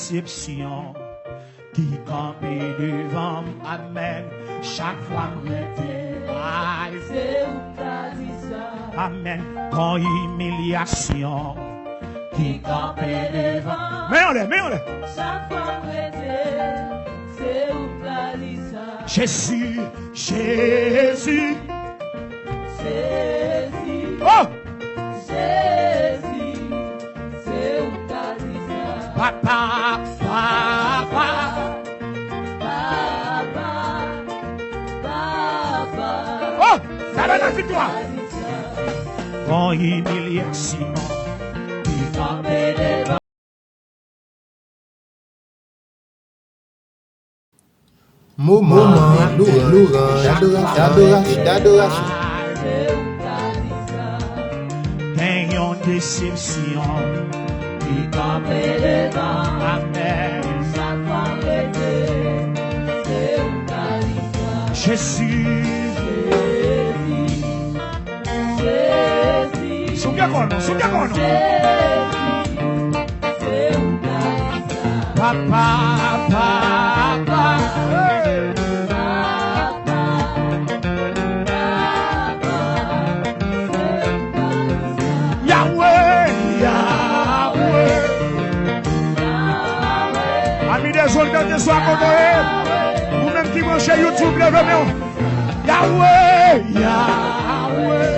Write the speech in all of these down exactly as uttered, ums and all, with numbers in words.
desepsyon ki kanpe devan m. Amèn. Chak fwa m rete, ay, se ou k ka di sa. Amèn. Kon imilyasyon ki kanpe devan m. Men anlè, men anlè. Chak fwa m rete, se ou k ka di sa. Jezi, Jezi. Jezi. Oh! Jezi, se ou k ka di sa. Papa, papa. Papa, papa. Oh, sa va nan viktwa. Kon imilyasyon ki kanpe devan. Moman louanj, adorasyon, adorasyon. Gen yon desepsyon ki kanpe devan. Amèn. Jezi. Souke kò nou, souke kò nou. Papa, papa, hey. Yahweh, Yahweh. Ami, dezole, kèlkeswa kote w ye. Ou menm ki branche YouTube, leve men w. Yahweh, Yahweh.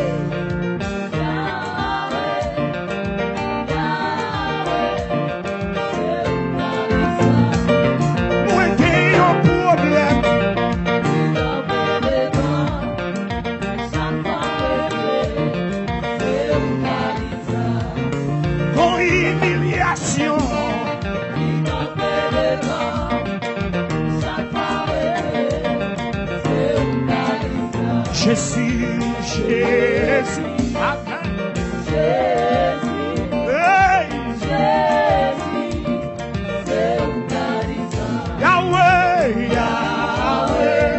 Mwen gen yon pwoblèm. Yon imilyasyon. Jezi, Jezi, amen. Hey! Yahweh, Yahweh.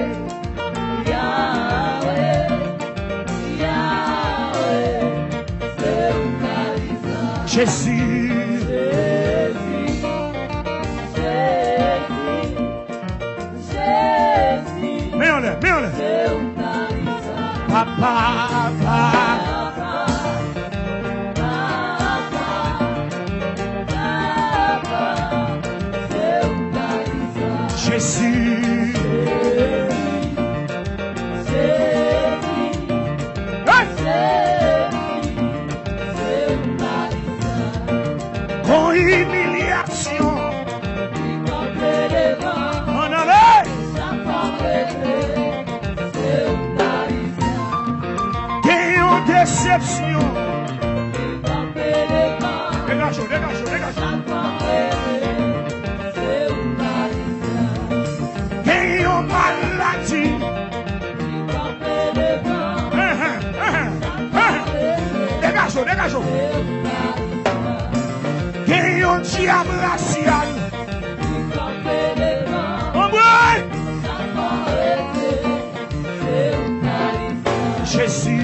Jezi. Men anlè, men anlè. Papa, papa. Jezi. Hey! Yon imilyasyon. Ann ale. Gen yon desepsyon. Degaje w, degaje w, degaje w. Gen yon maladi. Enhen, enhen, enhen. Degaje w, degaje w. Gen yon dyab rasyal. Anmwey! Jezi.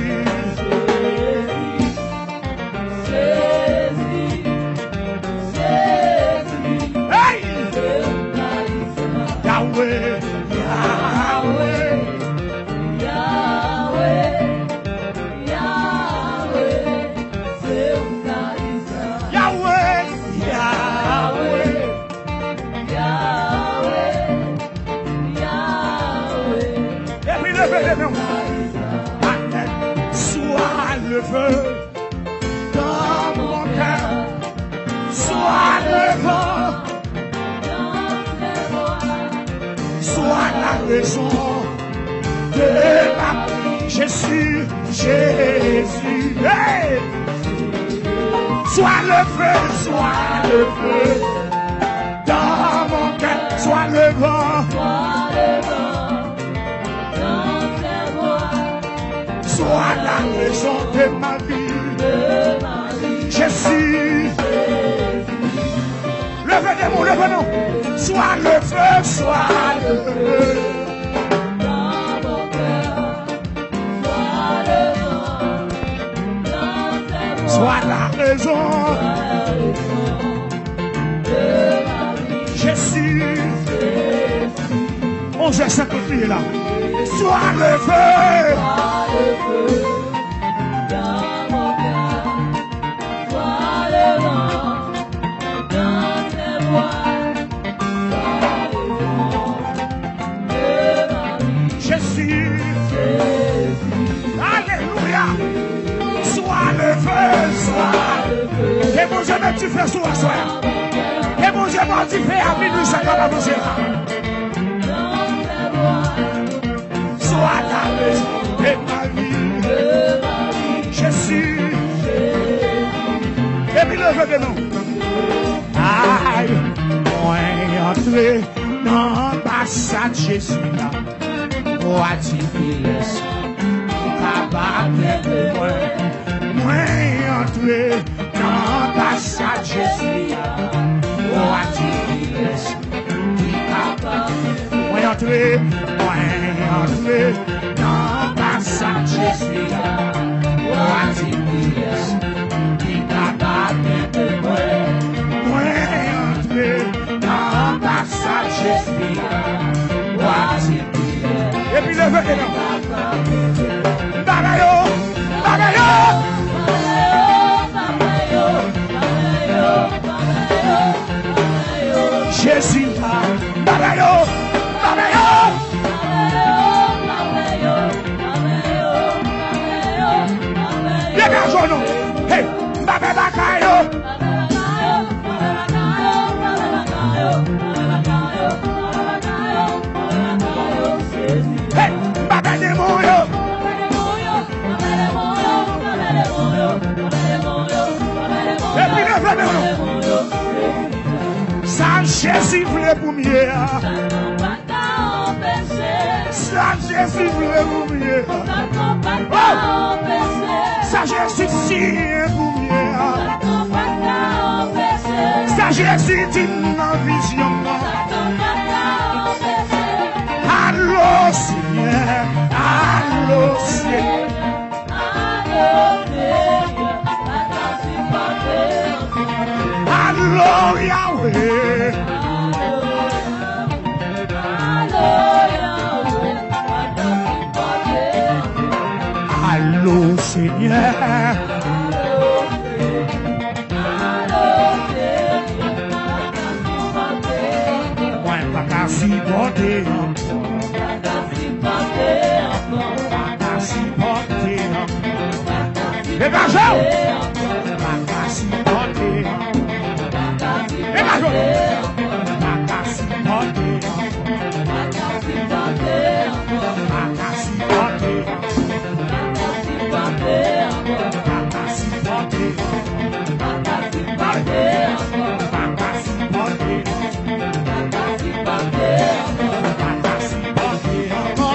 Hey! Yahweh, Yahweh. Yahweh, Yahweh. Epi leve, leve. Amen. Sois le feu dans mon cœur. Sois le vent. Sois la raison de ma vie. Jésus, Jésus. Hey! Sois le feu, sois le feu dans mon cœur. Sois le vent. Sois la raison de ma vie. Jésus. Leve de nou, leve nou. Sois le feu, sois le feu. Sois la raison. Onz è senkant li ye la. Swa leve. Jezi. Alelouya. Swa leve, swa. Ke Bondye met dife sou aswè a. Ke Bondye ba w dife a minui sa k ap avanse la. Swa lave de ma vie. Jezi. Epi leve de nou. Ay, mwen antre nan anbasad Jezi a. Wa di ki lès ki kapab mete mwen. Mwen antre nan anbasad Jezi a. Wa di ki lès ki kapab. Mwen antre, mwen antre nan anbasad Jezi a. Wa di ki lès ki kapab mete mwen. Mwen antre nan anbasad Jezi a. Wa di ki lès. Epi leve ke non. M pa ba yo, m pa ba yo. Jezi, m pa ba yo, m pa ba yo. Degaje w non. Hey, m pa fè bagay yo. Hey, m pa fè demon yo. Epi leve men nou. Sa Jezi vle pou m ye a. Sa Jezi vle pou m ye a. Oh! Sa Jezi siyen pou m ye a. Sa Jezi di m nan vizyon m nan. Alo Senyè, alo Senyè. Alo Yahweh. Alo Senyè. Mwen pa ka sipòte ankò. Pa ka sipòte ankò. Degaje w! Pa ka sipòte ankò. Degaje w! Pa ka sipòte ankò. Pa ka sipòte ankò. Pa ka sipòte ankò. Pa ka sipòte ankò. Pa ka sipòte ankò. Pa ka sipòte ankò. Pa ka sipòte ankò.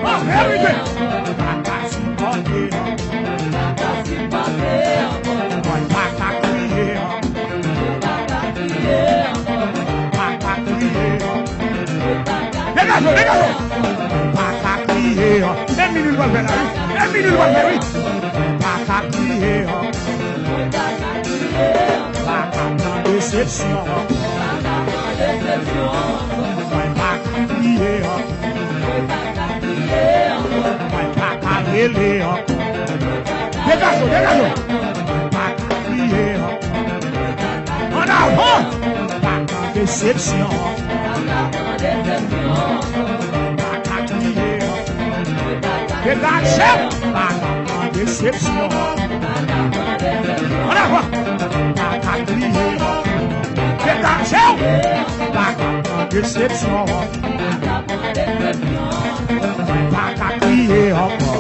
Oh, everything. Pa ka sipòte ankò. Mwen pa ka kriye ankò. Pa ka kriye ankò. Degaje w, degaje w. Pa ka kriye ankò. E minui l pral fè la, wi. E minui l pral fè, wi. Pa ka kriye ankò. Pa ka pran desepsyon. Mwen pa ka kriye ankò. Mwen pa ka rele ankò. Degaje w, degaje w. Mwen pa ka kriye ankò. Ann avan. Pa pran desepsyon. Pa ka kriye ankò. Degaje w. Pa ka pran desepsyon. Ann avan. Pa ka kriye. Degaje w. Pa ka pran desepsyon. Mwen pa ka kriye ankò.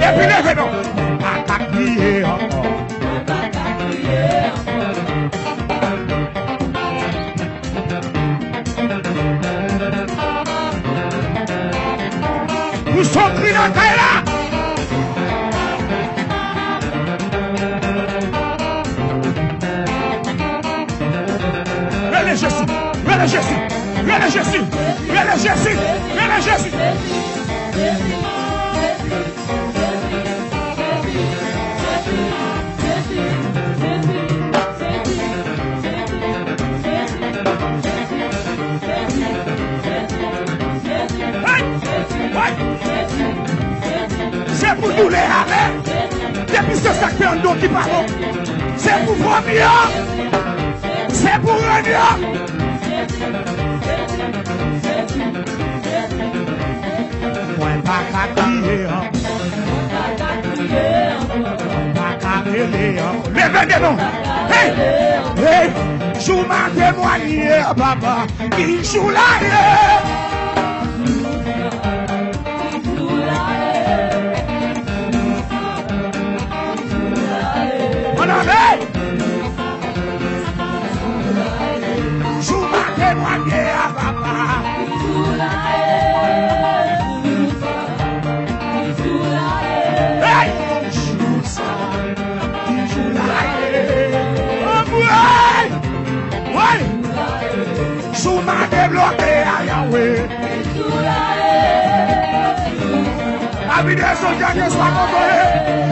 Epi leve non. Mwen pa ka kriye ankò. Pou son kri nan kay la. Rele Jezi, rele Jezi, rele Jezi, rele Jezi, rele Jezi. Ou leve ale. Depi se sa k fè anndan w ki pa bon. Se pou fanmi an. Se pou rèn yo. Mwen pa ka kriye ankò. Mwen pa ka rele ankò. Leve de non. Hey! Hey! Jou m a temwanye, papa. Ki jou la ye? Ann ale! Jou m a temwanye a papa. Hey! Jou sa, ki jou la ye? Anmwey! Woy! Jou m a debloke a Yahweh. Avi de zon, kèlkeswa kote w ye,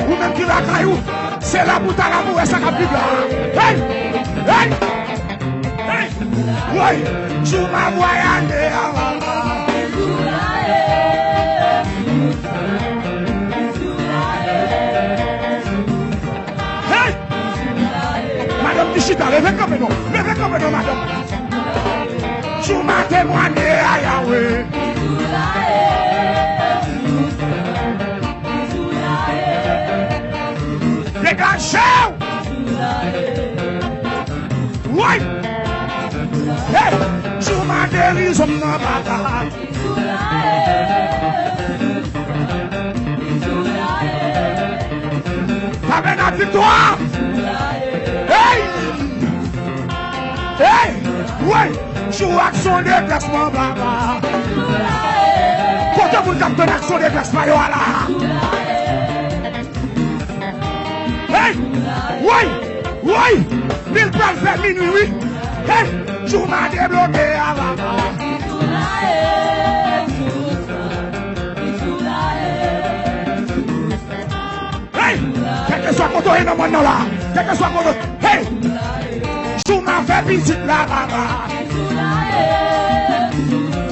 ou menm ki lakay ou, se la pou w ta la pou w wè sa k ap viv la. Hey! Hey! Hey! Woy! Jou m a vwayaje a papa. Hey! Madanm ki chita, leve kanpe non. Leve kanpe non, madanm. Jou m a temwanye a Yahweh. Degaje w! Woy! Hey! Jou m a geri zòn nan, papa. Tabènak viktwa! Hey! Hey! Woy! Jou aksyon deplasman, papa. Kote moun k ap tann aksyon deplasman yo a la? Hey! Woy! Woy! Li pral fè minwi, wi. Hey! Jou m a debloke a papa. Hey! Kèlkeswa kote w ye nan mòn nan la. Kèlkeswa kote w. Hey! Jou m a fè pitit la, papa.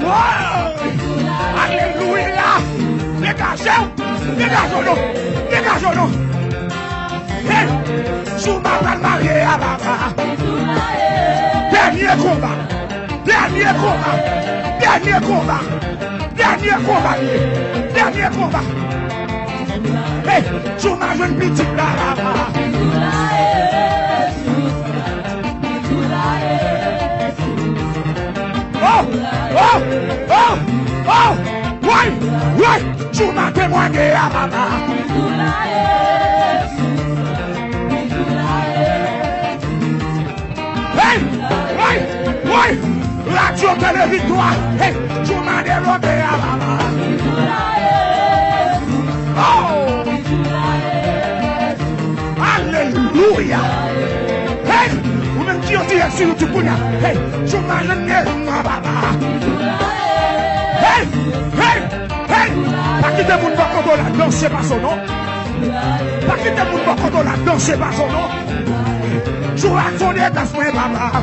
Woy! Alelouya! Degaje w! Degaje w non! Degaje w non! Hey! Jou m a pral marye a papa. Dènye konba! Dènye konba! Dènye konba! Dènye konba li ye! Dènye konba! Hey! Jou m a jwenn pitit la, papa! Oh! Oh! Oh! Oh! Woy! Woy! Jou m a temwanye a papa! Hey! Hey! Hey! Radyo Tele Viktwa! Hey! Jou m a debloke a papa! Oh! Alelouya! Hey! Ou menm ki an dirèk sou YouTube kounye a. Hey! Jou m a jwenn geri nan papa! Hey! Hey! Hey! Pa kite moun bò kote w la danse pa son non. Pa kite moun bò kote w la danse pa son non. Jou aksyon deplasman papa.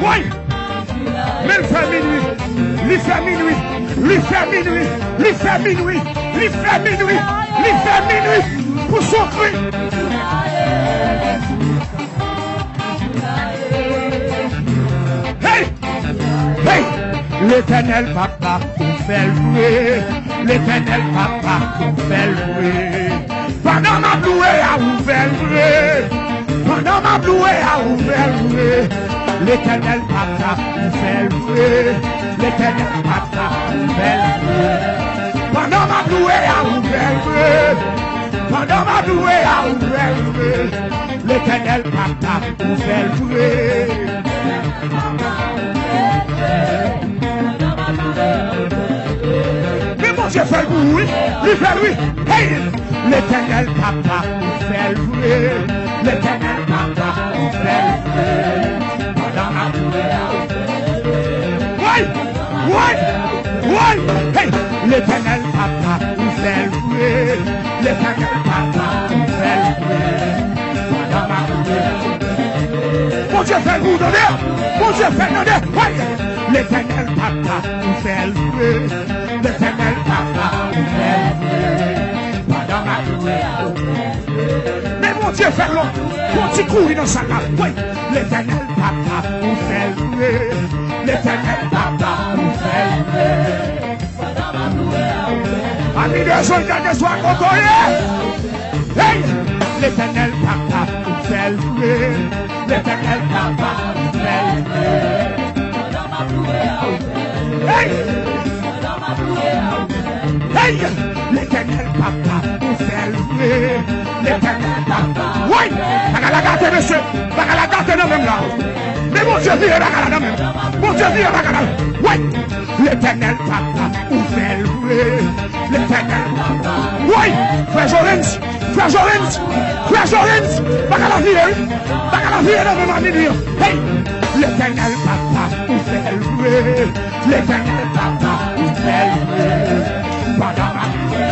Woy! Men l fè minwi. Li fè minwi. Li fè minwi. Li fè minwi. Li fè minwi. Li fè minwi. Pou son kri. Hey! Hey! Letènèl papa, ou fè l vre. Letènèl papa, ou fè l vre. Pandan m ap louwe a, ou fè l vre. Pandan m ap louwe a, ou fè l vre. Letènèl papa, ou fè l vre. Letènèl papa, ou fè l vre. Pandan m ap louwe a, ou fè l vre. Pandan m ap louwe a, ou fè l vre. Letènèl papa, ou fè l vre. Men Bondye fè l pou ou, wi. Li fè l, wi. Hey! Letènèl papa, ou fè l vre. Letènèl papa, ou fè l vre. Pandan m ap louwe a, ou fè l vre. Woy! Woy! Woy! Hey! Letènèl papa, ou fè l vre. Letènèl papa, ou fè l vre. Pandan m ap louwe a, ou fè l vre. Bondye fè l pou ou, tande! Bondye fè l, tande! Woy! Letènèl papa, ou fè l vre. Letènèl papa, ou fè l vre. Pandan m ap louwe a, ou fè l vre. Men Bondye fè l long. Fè yon ti kouri nan sal la. Wi. Letènèl papa, ou fè l vre. Letènèl papa, ou fè l vre. Ami de zon, gade swa kote w ye. Hey! Letènèl papa, ou fè l vre. Letènèl papa, ou fè l vre. Hey! Hey! Letènèl papa, ou fè l vre. Letènèl papa. Woy! Bagay la gate, mesye. Bagay la gate nan menm la. Men Bondye vire bagay la nan menm. Bondye vire bagay la. Woy! Letènèl papa, ou fè l vre. Letènèl papa. Woy! Frè Jorens, frè Jorens, frè Jorens, bagay la vire, wi. Bagay la vire nan menm a minwi an. Hey! Letènèl papa, ou fè l vre. Letènèl papa, ou fè l vre. Pandan m ap louwe.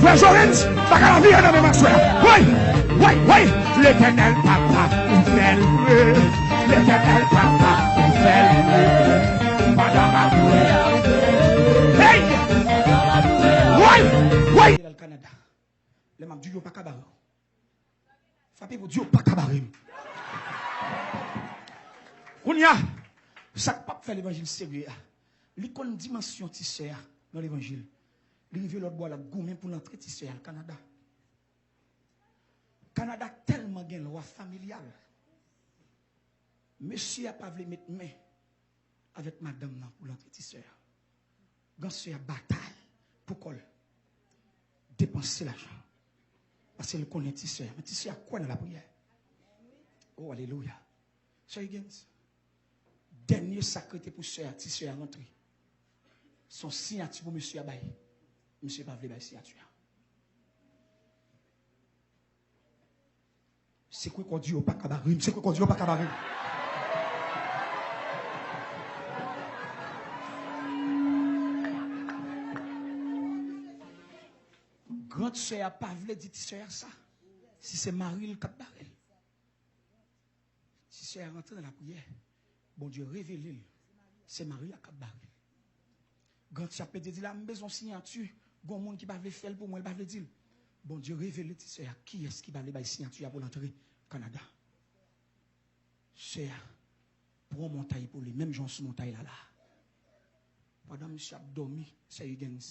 Frè Jorens, bagay la vire nan menm aswè a. Woy! Woy! Woy! Letènèl papa, ou fè l vre. Letènèl papa, ou fè l vre. Pandan m ap louwe. Hey! Woy! Woy! Kanada. Lè m ap di yo pa ka bare w. Frape pou di yo pa ka bare m. Kounye a, sa k p ap fè levanjil serye a, li konn dimansyon ti sè a nan levanjil. Li rive lòt bò a, l ap goumen pou l antre ti sè a al Kanada. Kanada tèlman gen lwa familyal. Mesye a pa vle met men avèk madanm nan pou l antre ti sè a. Gran sè a batay pou kò l. Depanse lajan. Paske l konnen ti sè a. Men ti sè a kwè nan lapriyè. Oh, alelouya. Sè Higgins, dènye sa k rete pou sè a, ti sè a rantre. Se yon siyati pou mesye a bay. Mesye pa vle bay siyati a. Sekwe kò di yo pa ka bare m. Sekwe kò di yo pa ka bare m. Gran sè a pa vle di ti sè a sa. Si se mari l k ap bare l. Ti sè a rantre nan lapriyè. Bondye revele l. Se mari a k ap bare l. Gran sè a ap pede di la, m bezwen siyati. Gon moun ki pa vle fè l pou mwen, l pa vle di l. Bondye revele ti sè a kiyès ki pa vle bay siyati a pou l antre Kanada. Sè a pran montay pou li, menm jan sou montay la la. Pandan misye ap dòmi, sè Higgins,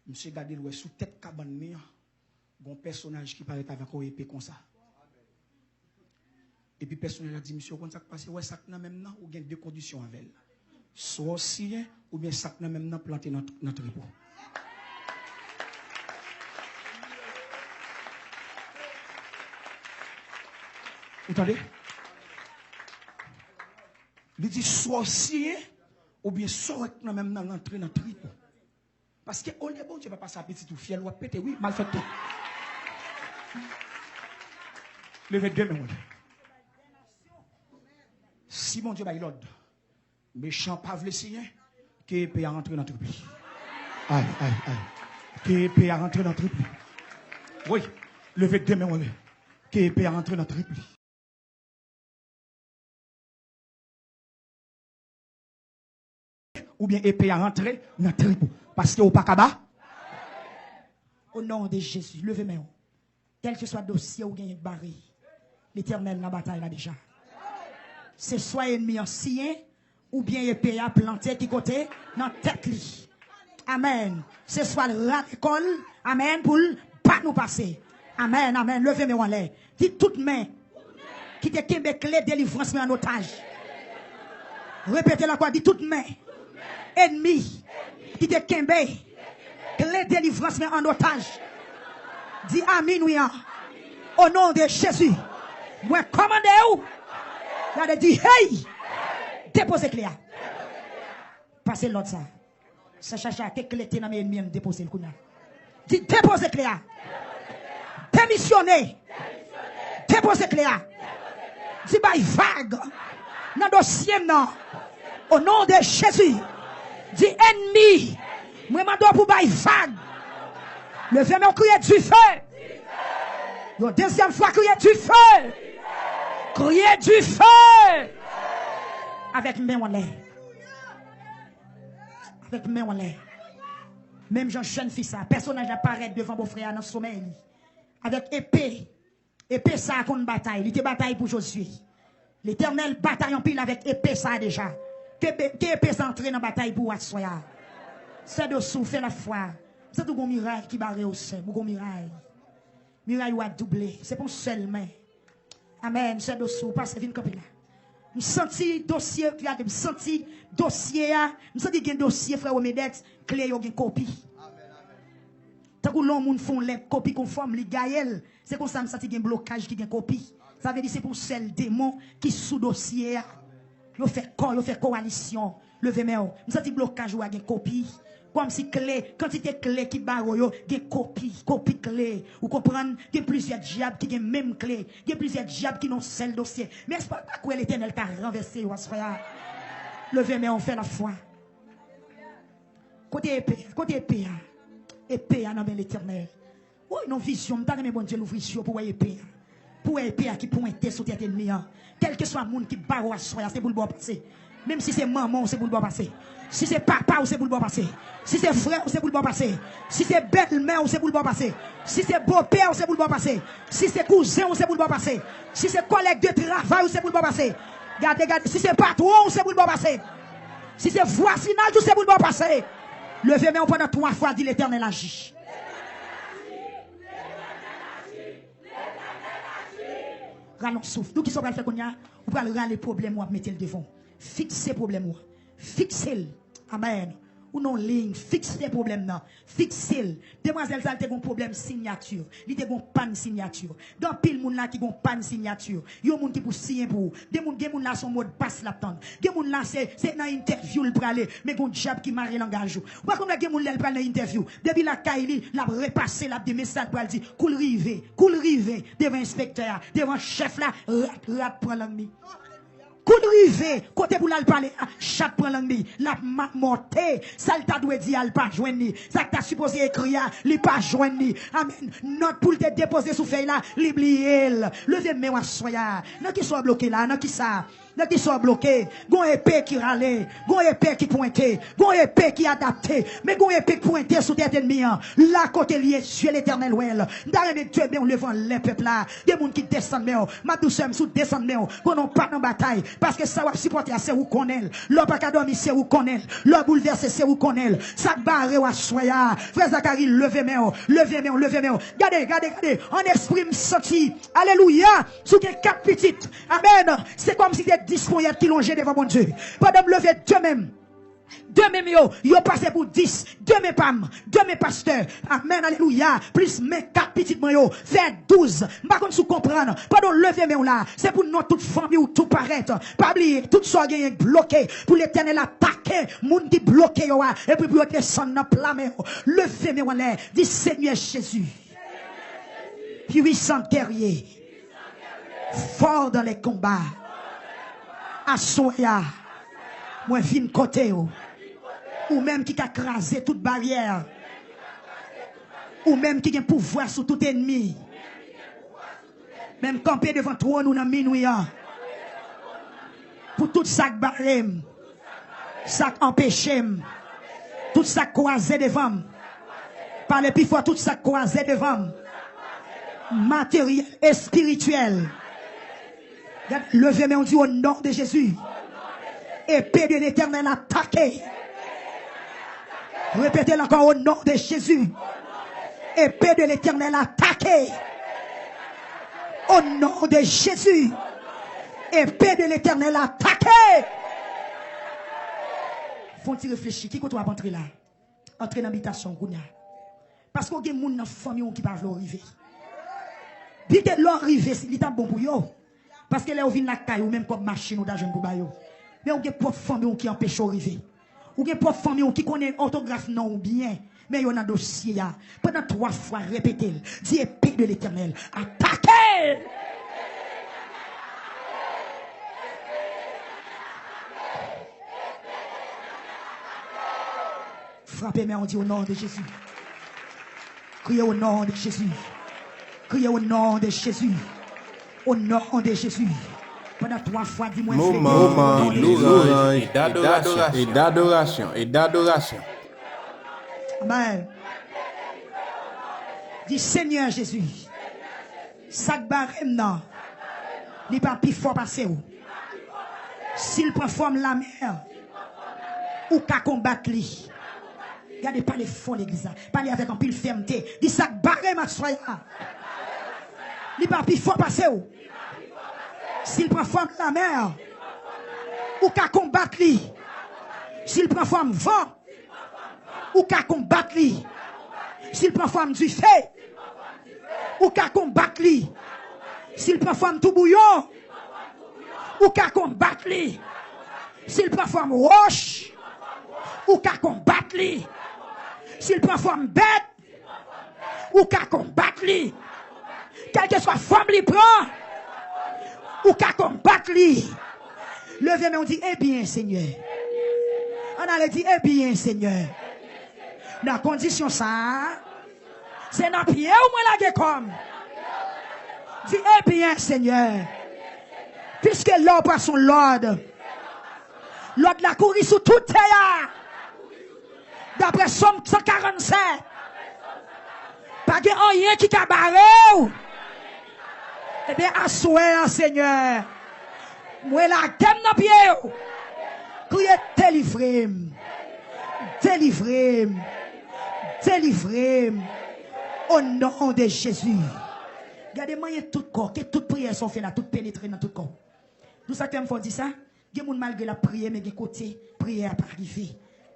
misye gade l wè sou tèt kabann li an, gon pèsonaj ki parèt avèk yon epe konsa. Epi pèsonaj la di misye, ou konn sa k pase, ou wè sa k nan men m nan, ou gen de kondisyon avè l. Swa w siyen, oubyen sa k nan men m nan plante nan, nan trip ou. Ou tande? Li di, swa w siyen, oubyen sa w wè k nan men m nan rantre nan trip ou. Paske olye Bondye pa pase a pitit ou, fyèl ou ap pete, wi, malfektè. Leve de men w. Si Bondye bay lòd, mechan pa vle siyen, ke epe a rantre nan trip li. Ay, ay, ay. Ke epe a rantre nan trip li. Wi, leve de men w. Ke epe a rantre nan trip li. Oubyen epe a rantre nan trip ou. Paske ou pa ka ba. O non de Jezi, leve men w. Kèlkeswa dosye ou genyen k bare, Letènèl nan batay la deja. Se swa ènmi an siyen, oubyen epe a plante ki kote? Nan tèt li. Amèn. Se swa l rale kò l, amèn, pou l pa nou pase. Amèn, amèn. Leve men w anlè. Di tout men ki te kenbe kle delivrans mwen an otaj. Repete l ankò, di tout men ènmi ki te kenbe kle delivrans mwen an otaj. Di a minwi an. O non de Jezi, mwen kòmande w. Gade, di, hey! Depoze kle a. Pase lòd sa. Sa chacha ke kle te nan men ènmi an, depoze l kounye a. Di, depoze kle a. Demisyone. Depoze kle a. Di, bay vag nan dosye m nan. O non de Jezi. Di, ènmi, mwen mande w pou bay vag. Leve men w, kriye dife. Yon dezyèm fwa, kriye dife. Kriye dife. Avèk men w anlè. Avèk men w anlè. Menm jan jèn fi sa, pèsonaj la parèt devan bòfrè a nan somèy li. Avèk epe. Epe sa a konn batay. Li te batay pou Jozye. Letènèl batay anpil avèk epe sa a deja. Ke, be- ke epe sa antre nan batay pou w aswè a. Sè Dosou, fè lafwa. M santi w gon miray ki bare w, sè m. Ou gon miray. Miray ou a double. Se pa yon sèl men. Amèn. Sè Dosou, pase vin kanpe la. M santi dosye, gade, m santi dosye a. M santi gen dosye, frè Womedex, kle yo gen kopi. Tankou lè yon moun fè yon lèt kopi konfòm, li gaye l. Se konsa m santi gen blokaj ki gen kopi. Sa vle di se pou yon sèl demon ki sou dosye a. Yo fè kò, yo fè kowalisyon. Leve men w. M santi blokaj ou a gen kopi. Kòmsi kle, kantite kle ki bare w yo, gen kopi, kopi kle. Ou konprann? Gen plizyè dyab ki gen menm kle. Gen plizyè dyab ki nan yon sèl dosye. Men èske w pa kwè Letènèl ka ranvèse yo aswè a? Leve men w, fè lafwa. Kote epe a? Kote epe a? Epe a nan men Letènèl. Woy, nan vizyon, m ta renmen Bondye louvri zye w pou wè epe a. Pou wè epe a ki pwente sou tèt ènmi an. Kèlkeswa moun ki bare w aswè a, se pou l ba w pase. Menm si se manman w, se pou l ba w pase. Si se papa w, se pou l ba w pase. Si se frè w, se pou l ba w pase. Si se bèlmè w, se pou l ba w pase. Si se bopè w, se pou l ba w pase. Si se kouzen w, se pou l ba w pase. Si se kòlèg de travay w, se pou l ba w pase. Gade, gade, si se patwon w, se pou l ba w pase. Si se vwazinaj ou, se pou l ba w pase. Leve men w pandan twa fwa, di, Letènèl aji. Rale yon souf. Nou, kisa w pral fè kounye a? Ou pral rale pwoblèm ou ap mete l devan w. Fikse pwoblèm ou an. Fikse l. Amèn. Ou nan yon liy, fikse pwoblèm nan. Fikse l. Demwazèl sa, li te gen yon pwoblèm siyati. Li te gen yon pàn siyati. Gen anpil moun la ki gen yon pàn siyati. Yon moun ki pou siyen pou ou. Gen moun, gen moun la se yon modpas l ap tann. Gen moun la se, se nan entèvyou l prale. Men gen yon dyab ki mare langaj ou. Ou pa konn wè gen moun lè l pral nan entèvyou. Depi lakay li, l ap repase, l ap di men sa l pral di. Kou l rive, kou l rive devan enspektè a, devan chèf la, rat, rat pran lang li. Kou l rive kote pou l al pale a, chat pran lang li, l ap mamòte. Sa l ta dwe di a, l pa jwenn li. Sa l ta sipoze ekri a, li pa jwenn li. Amèn. Nòt pou l te depoze sou fèy la, li bliye l. Leve men w aswè a. Nan kisa w bloke la? Nan kisa? Nan kisa w bloke? Gon epe ki rale, gon epe ki pwente, gon epe ki adapte. Men gon epe k pwente sou tèt ènmi an. La kote l ye, zye Letènèl wè l. M ta renmen demen w leve anlè pèp la. Gen moun ki desann men w. M ap di w, sè m, si w desann men w, konnen w pa nan batay. Paske sa w ap sipòte a, se ou konnen l. Lè w pa ka dòmi, se ou konnen l. Lè w boulvèse, se ou konnen l. Sa k bare w aswè a. Frè Zakari, leve men w. Leve men w, leve men w. Gade, gade, gade. An espri, m santi. Alelouya. Si w gen kat pitit. Amèn. Se kòmsi se de ponyèt ki lonje devan Bondye. Pandan m leve de men m. De men m yo, yo pase pou dis. De men pa m, de men pastè. Amèn, alelouya. Plis men kat pitit mwen yo, fè douz. M pa konn si w konprann. Pandan w leve men w la, se pou non tout fanmi w tou parèt. Pa bliye, tout sa w genyen k bloke, pou Letènèl atake moun ki bloke yo a, epi pou yo desann nan pla men w. Leve men w anlè, di, Senyè Jezi, puissant guerrier, fort dans les combats. Aswè a, mwen vin kote w. Ou menm ki ka kraze tout baryè. Ou menm ki gen pouvwa sou tout ènmi. Men m kanpe devan twòn ou nan minwi an. Pou tout sa k bare m. Sa k anpeche m. Tout sa k kwaze devan m. Pale pi fò, tout sa k kwaze devan m. Materyèl, espirityèl. Gade, leve men w, di, au nom de Jésus. Épée de l'Éternel atake. Repete l ankò, au nom de Jésus. Épée de l'Éternel atake. Au nom de Jésus. Épée de l'Éternel atake. Fè yon ti reflechi. Ki kote w ap antre la? Antre nan bitasyon w kounye a. Paske w gen moun nan fanmi w ki pa vle w rive. Byen ke lè w rive, li t ap bon pou yo. Paske lè yo vin lakay ou, menm kòb machin ou ta jwenn pou ba yo. Men w gen pwòp fanmi w ki anpeche w rive. Ou gen pwòp fanmi w ki konnen òtograf non w byen, men yo nan dosye a. Pandan twa fwa, repete l. Di, épée de l'Éternel atake! Frape men w, di, au nom de Jésus. Kriye, au nom de Jésus. Kriye, au nom de Jésus. Au nom de Jésus. Pandan twa fwa, di mwen, Senyè. Moman de louanj e dadorasyon, e dadorasyon, e dadorasyon. Amen. Di, Senyè Jezi, sa k bare m nan, li pa pi fò pase w. Si l pran fòm lamè, ou ka konbat li. Gade, pale fò legliz la. Pale avèk anpil fèmte. Di, sa k bare m aswè a, li pa pi fò pase w. Si l pran fòm lamè, ou ka konbat li. Si l pran fòm van, ou ka konbat li. Si l pran fòm dife, ou ka konbat li. Si l pran fòm toubouyon, ou ka konbat li. Si l pran fòm wòch, ou ka konbat li. Si l pran fòm bèt, ou ka konbat li. Kèlkeswa fòm li pran, ou ka konbat li. Leve men w, di, ebyen, Senyè. Ann ale, di, ebyen, Senyè. Nan kondisyon sa a, se nan pye w mwen lage kò m. Di, ebyen, Senyè. Piske lè w pran sou lòd, lòd la kouri sou tout tè a. Daprè Sòm san karannsèt, pa gen anyen ki ka bare w. Ebyen, aswè a, Senyè, mwen lage m nan pye w. Kriye, delivre m. Delivre m. Delivre m. O non de Jezi. Gade, manyen tout kò, ke tout priyè sa w fè la, tout penetre nan tout kò. Nou sa k fè m fò di sa? Gen moun malgre l ap priye, men gen kote priyè a pa rive.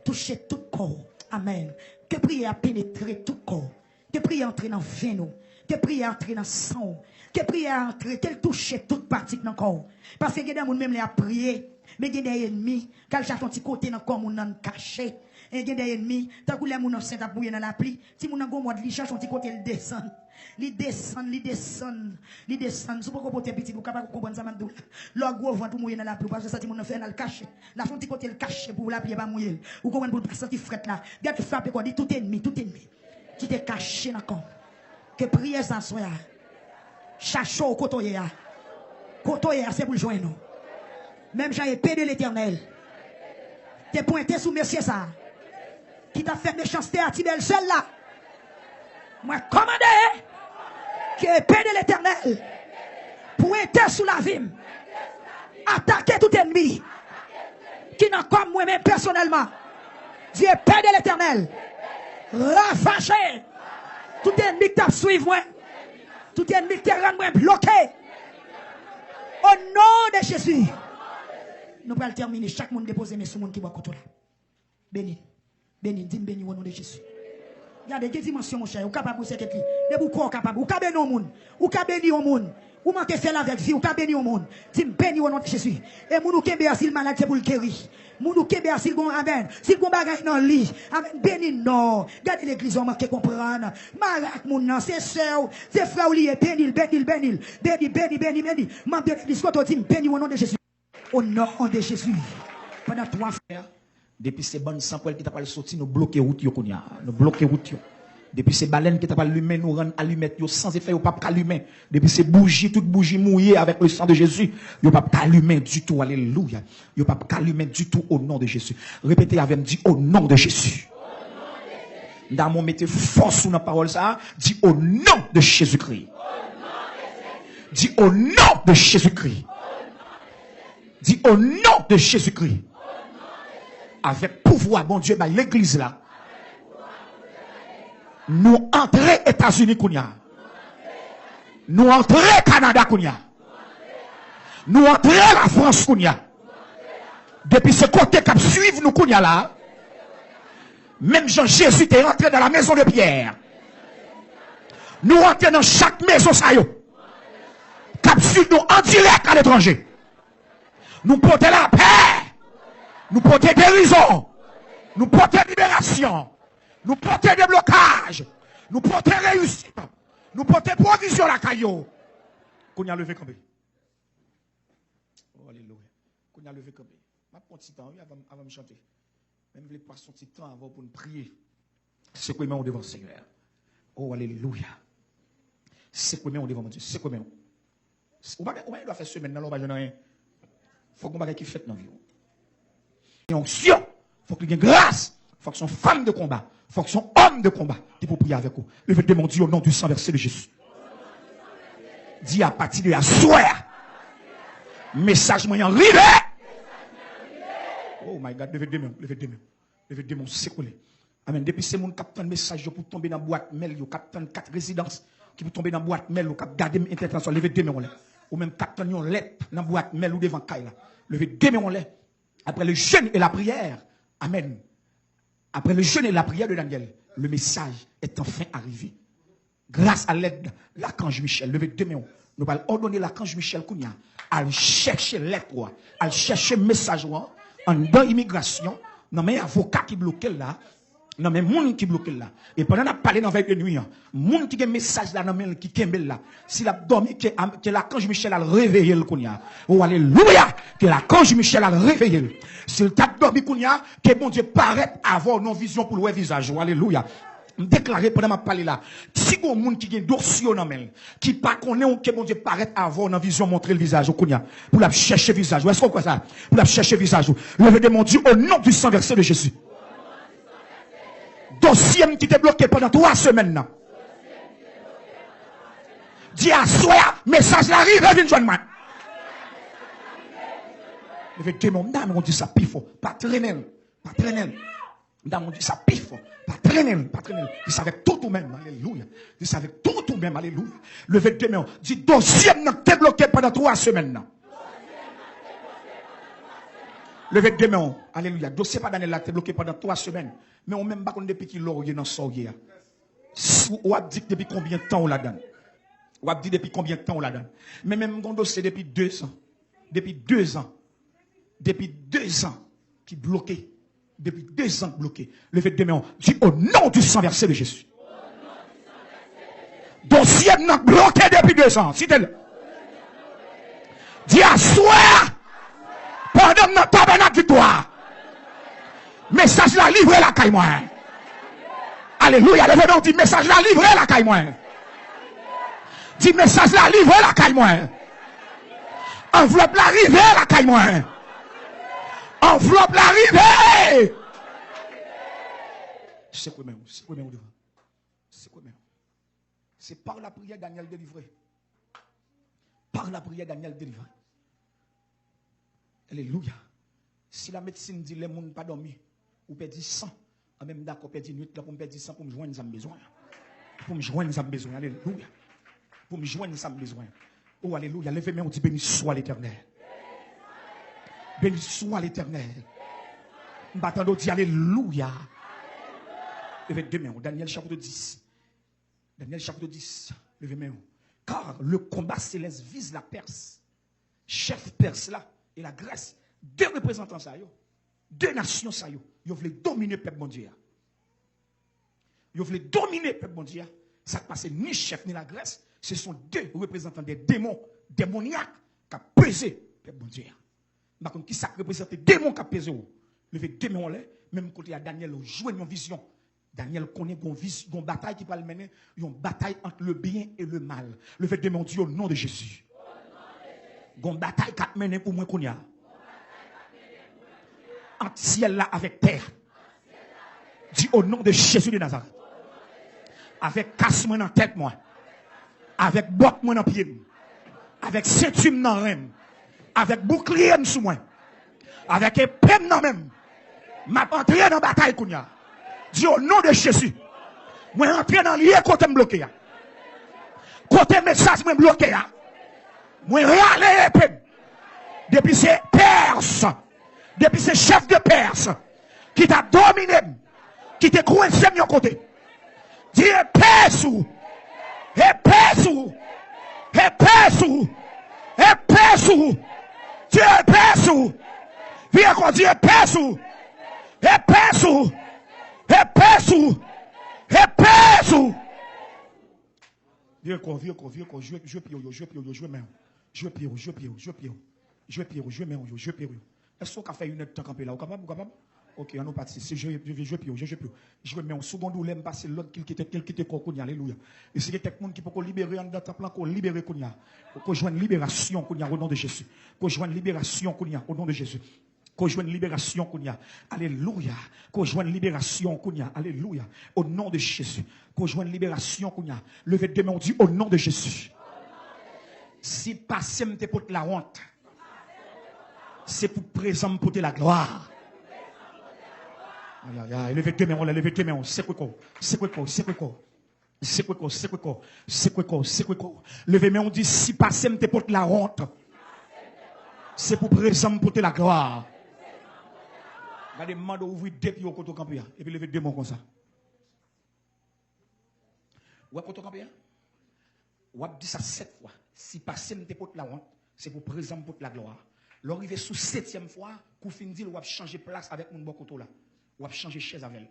Touche tout kò w. Amèn. Ke priyè a penetre tout kò w. Ke priyè a antre nan venn ou. Ke priyè a antre nan san w. Ke priyè a antre, ke l touche tout pati k nan kò w. Paske gen de moun menm lè y ap priye, men gen de ènmi k al chache yon ti kote nan kò moun nan kache. E gen de ènmi, tankou lè moun ansent ap mouye nan lapli, timoun nan gon mòd li chache yon ti kote l desann. Li desann, li desann, li desann. Si w poko pote pitit, ou kapab konprann sa m ap di w la. Lè w gwo vant ou mouye nan lapli, ou pa bezwen santi moun nan fè ann al kache. L ap fè yon ti kote l kache pou lapli a pa mouye l. Ou konprann pou l pa santi frèt la. Gade frape kò, di tout ènmi, tout ènmi ki te kache nan kò m. Ke priyè sa aswè a chache w kote w ye a. Kote w ye a, se pou l jwenn ou. Menm jan epe de Letènèl te pwente sou mesye sa a ki t ap fè mechanste a ti bèl sè l la. Mwen kòmande ke epe de Letènèl pwente sou lavi m, atake tout ènmi ki nan kò m mwen menm pèsonèlman. Di epe de Letènèl ravaje tout ènmi k t ap swiv mwen, tout ènmi k te rann mwen bloke. O non de Jezi. Nou pral tèmine. Chak moun depoze men sou moun ki bò kote w la. Beni l. Beni l. Di m beni w o non de Jezi. Gade, gen dimansyon, monchè. Ou kapab, wi, sèkèt li. Depi w kwè w kapab. Ou ka beni yon moun. Ou ka beni yon moun. Ou manke fè l avèk vi. Ou ka beni yon moun. Di m beni w o non de Jezi. E moun ou kenbe a, si l malad, se pou l geri. Moun ou kenbe a, si l gon, amèn, si l gon bagay nan li, amèn, beni l non. Gade legliz ou manke konprann. Mare ak moun nan, se sè w, se frè w li ye. Beni l, beni l, beni l. Beni, beni, beni, beni. Manm de legliz, kote w, di m beni w o non de Jezi. O non de Jezi. Pandan twa fwa. Depi se bann sanpwèl ki ta pral soti, nou bloke wout yo kounye a. Nou bloke wout yo. Depi se balèn ki ta pral limen, nou rann alimèt yo san efè, yo p ap ka limen. Depi se bouji, tout bouji mouye avèk le san de Jezi, yo p ap ka limen ditou. Alelouya. Yo p ap ka limen ditou o non de Jezi. Repete avè m, di o non de Jezi. Damo, mete fòs ou nan pawòl sa a. Di o non de Jezikri. Di o non de Jezikri. Di o non de Jezikri. Avèk pouvwa Bondye bay legliz la, nou antre Etazini kounye a. Nou antre Kanada kounye a. Nou antre Lafrans kounye a. Depi se kote k ap swiv nou kounye a la, menm jan Jezi te rantre dans la maison de Pierre, nou antre nan chak mezon sa yo k ap swiv nou an dirèk aletranje. Nou pote lapè. Nou pote gerizon. Nou pote liberasyon. Nou pote deblokaj. Nou pote reyisit. Nou pote pwovizyon lakay yo. Kounye a leve kanpe. Oh, alelouya. Kounye a leve kanpe. M ap pran ti tan, wi, avan, avan m chante. Men m vle pase yon ti tan avè w pou n priye. Sekwe men w devan Senyè. Oh, alelouya. Sekwe men w devan Bondye. Sekwe men w. Ou pa gen, ou pa gen dwa fè semèn nan la, ou pa jwenn anyen. Fòk gon bagay ki fèt nan vi w. Gen onksyon, fòk li gen gras, fòk se yon fanm de konba, fòk se yon òm de konba ki pou priye avèk ou. Leve de men, di, au nom du sang versé de Jésus. Di, apati de aswè a, mesaj mwen an rive. Oh my God, leve de men, leve de men, leve de men, sekwe li. Amen. Depi se moun k ap tann mesaj yo pou tonbe nan bwat mèl yo, k ap tann kat rezidans ki pou tonbe nan bwat mèl yo, k ap gade m entènasyonal, leve de men w anlè. Ou menm k ap tann yon lèt nan bwat mèl ou devan kay la, leve de men w anlè. Après le jeûne et la prière, amen. Après le jeûne et la prière de Daniel, le message est enfin arrivé. Grâce à l'aide de l'archange Michel, leve de men w. Nou pral òdone lakanj Michel kounye a. Al chèche lèt ou a. Al chèche mesaj ou a anndan imigrasyon, nan men avoka ki bloke l la, nan men moun ki bloke l la. E pandan n ap pale nan vèy de nwi an, moun ki gen mesaj la nan men l, ki kenbe l la, si l ap dòmi, ke, ke lakanj Michel al reveye l kounye a. O, alelouya! Ke lakanj Michel al reveye l. Si l t ap dòmi kounye a, ke Bondye parèt avè w nan vizyon pou l wè vizaj ou. Alelouya! M deklare pandan m ap pale la, si gon moun ki gen dosye w nan men l, ki pa konnen w, ke Bondye parèt avè w nan vizyon, montre l vizaj ou kounye a, pou l ap chèche vizaj ou. Èske w kwè sa? Pou l ap chèche vizaj ou. Leve de men w, di, au nom du sang versé de Jésus. Dosye m ki te bloke pandan twa semèn nan. Di, aswè a, mesaj la rive vin jwenn mwen. Leve de men w, m ta renmen w di sa pi fò. Pa trennen l. Pa trennen l. M ta renmen w di sa pi fò. Pa trennen l, pa trennen l. Di sa avèk tout ou menm, alelouya. Di sa avèk tout ou menm, alelouya. Leve de men w. Di, dosye m nan ki te bloke pandan twa semèn nan. Leve de men w. Alelouya. Dosye pa Daniel la te bloke pandan twa semèn. Men ou menm, m pa konn depi ki lè w ye nan sa w ye a. Si w ap di depi konbyen tan w ladan l. W ap di depi konbyen tan w ladan l. Men menm m gon dosye depi de zan. Depi de zan. Depi de zan ki bloke. Depi de zan k bloke. Leve de men w. Di, au nom du sang versé de Jésus. Dosye m nan bloke depi de zan. Site l. Di, aswè a, pandan m nan tabènak viktwa a, mesaj la livre lakay mwen. Alelouya. Leve men w, di, mesaj la livre lakay mwen. Di, mesaj la livre lakay mwen. Anvlòp la rive lakay mwen. Anvlòp la rive. Sekwe men w, sekwe men w devan. Sekwe men w. C'est par la prière Daniel délivré. Par la prière Daniel délivré. Alelouya. Si lamedsin di lè moun pa dòmi, ou pèdi san, an menm dakò pèdi nwit la pou m pèdi san pou m jwenn sa m bezwen. Pou m jwenn sa m bezwen. Alelouya. Pou m jwenn sa m bezwen. O, alelouya. Leve men w, di, béni soit l'Éternel. Béni soit l'Éternel. M pa tande w di alelouya. Leve de men w. Daniel chapitre dix. Daniel chapitre dix. Leve men w. Car le combat céleste vise la Perse. Chèf Pès la e la Grès, de reprezantan sa yo, de nasyon sa yo, yo vle domine pèp Bondye a. Yo vle domine pèp Bondye a. Sa k pase ni chèf ni la Grès, ce sont deux représentants des démons, démoniaques, k ap peze pèp Bondye a. M pa konn ki sa k reprezante demon k ap peze w. Leve de men w anlè, menm kote a Daniel jwenn yon vizyon. Daniel konnen gon viz-, gon batay ki pral mennen, yon batay ant le byen e le mal. Leve de men w, di, au nom de Jésus. Gon batay k ap mennen pou mwen kounye a. Ant syèl la avèk tè a. Di, au nom de Jésus de Nazareth. Avèk kas mwen nan tèt mwen. Avèk bòt mwen nan pye m. Avèk senti m nan ren m. Avèk boukliye m sou mwen. Avèk epe m nan men m. M ap antre nan batay kounye a. Di, au nom de Jésus. Mwen antre nan lye kote m bloke a. Kote mesaj mwen bloke a. Mwen rale epe m. Depi se Pès, depi se chèf de Pès ki t ap domine m, ki te kwense m yon kote. Di, epe sou ou. Epe sou ou. Epe sou ou. Epe sou ou. Di, epe sou ou. Vire kò, di, epe sou ou. Epe sou ou. Epe sou ou. Epe sou ou. Vire kò, vire kò, vire kò. Jwe, jwe pye w yo, jwe pye w yo, jwe men w. Jwe pye w, jwe pye w, jwe pye w. Jwe pye w, jwe men w yo, jwe pye w yo. Èske w ka fè yon èdtan kanpe la? Ou kapab, ou kapab? Ok, ann nou pati. Si je, je, je pye w, je, je pye w. Jwe men w. Si w gon doulè, m pase lòd ki l kite, ki l kite kò w kounye a. Alelouya. E si gen kèk moun ki poko libere anndan tanp lan, ke w libere kounye a. Ke w jwenn liberasyon kounye a, o non de Jezi. Ke w jwenn liberasyon kounye a, o non de Jezi. Ke w jwenn liberasyon kounye a. Alelouya. Ke w jwenn liberasyon kounye a. Alelouya. O non de Jezi. Ke w jwenn liberasyon kounye a. Leve de men w, di, o non de Jezi. Si pase m te pot lawont, se pou prezan m pote laglwa. Ay, ay, ay, leve de men w, leve de men w, sekwe kò w, sekwe kò w, sekwe kò w. Sekwe kò w, sekwe kò w, sekwe kò w, sekwe kò w. Leve men w, di, si pase m te pot lawont, se pou prezan m pote laglwa. Gade, m mande w ouvri de pye w kote w kanpe a, epi leve de men w konsa. W wè kote w kanpe a? W ap di sa sèt fwa. Si pase m te pot lawont, se pou prezan m pot laglwa. Lè w rive sou setyèm fwa, kou w fin di l, w ap chanje plas avèk moun bò kote w la. W ap chanje chèz avè l.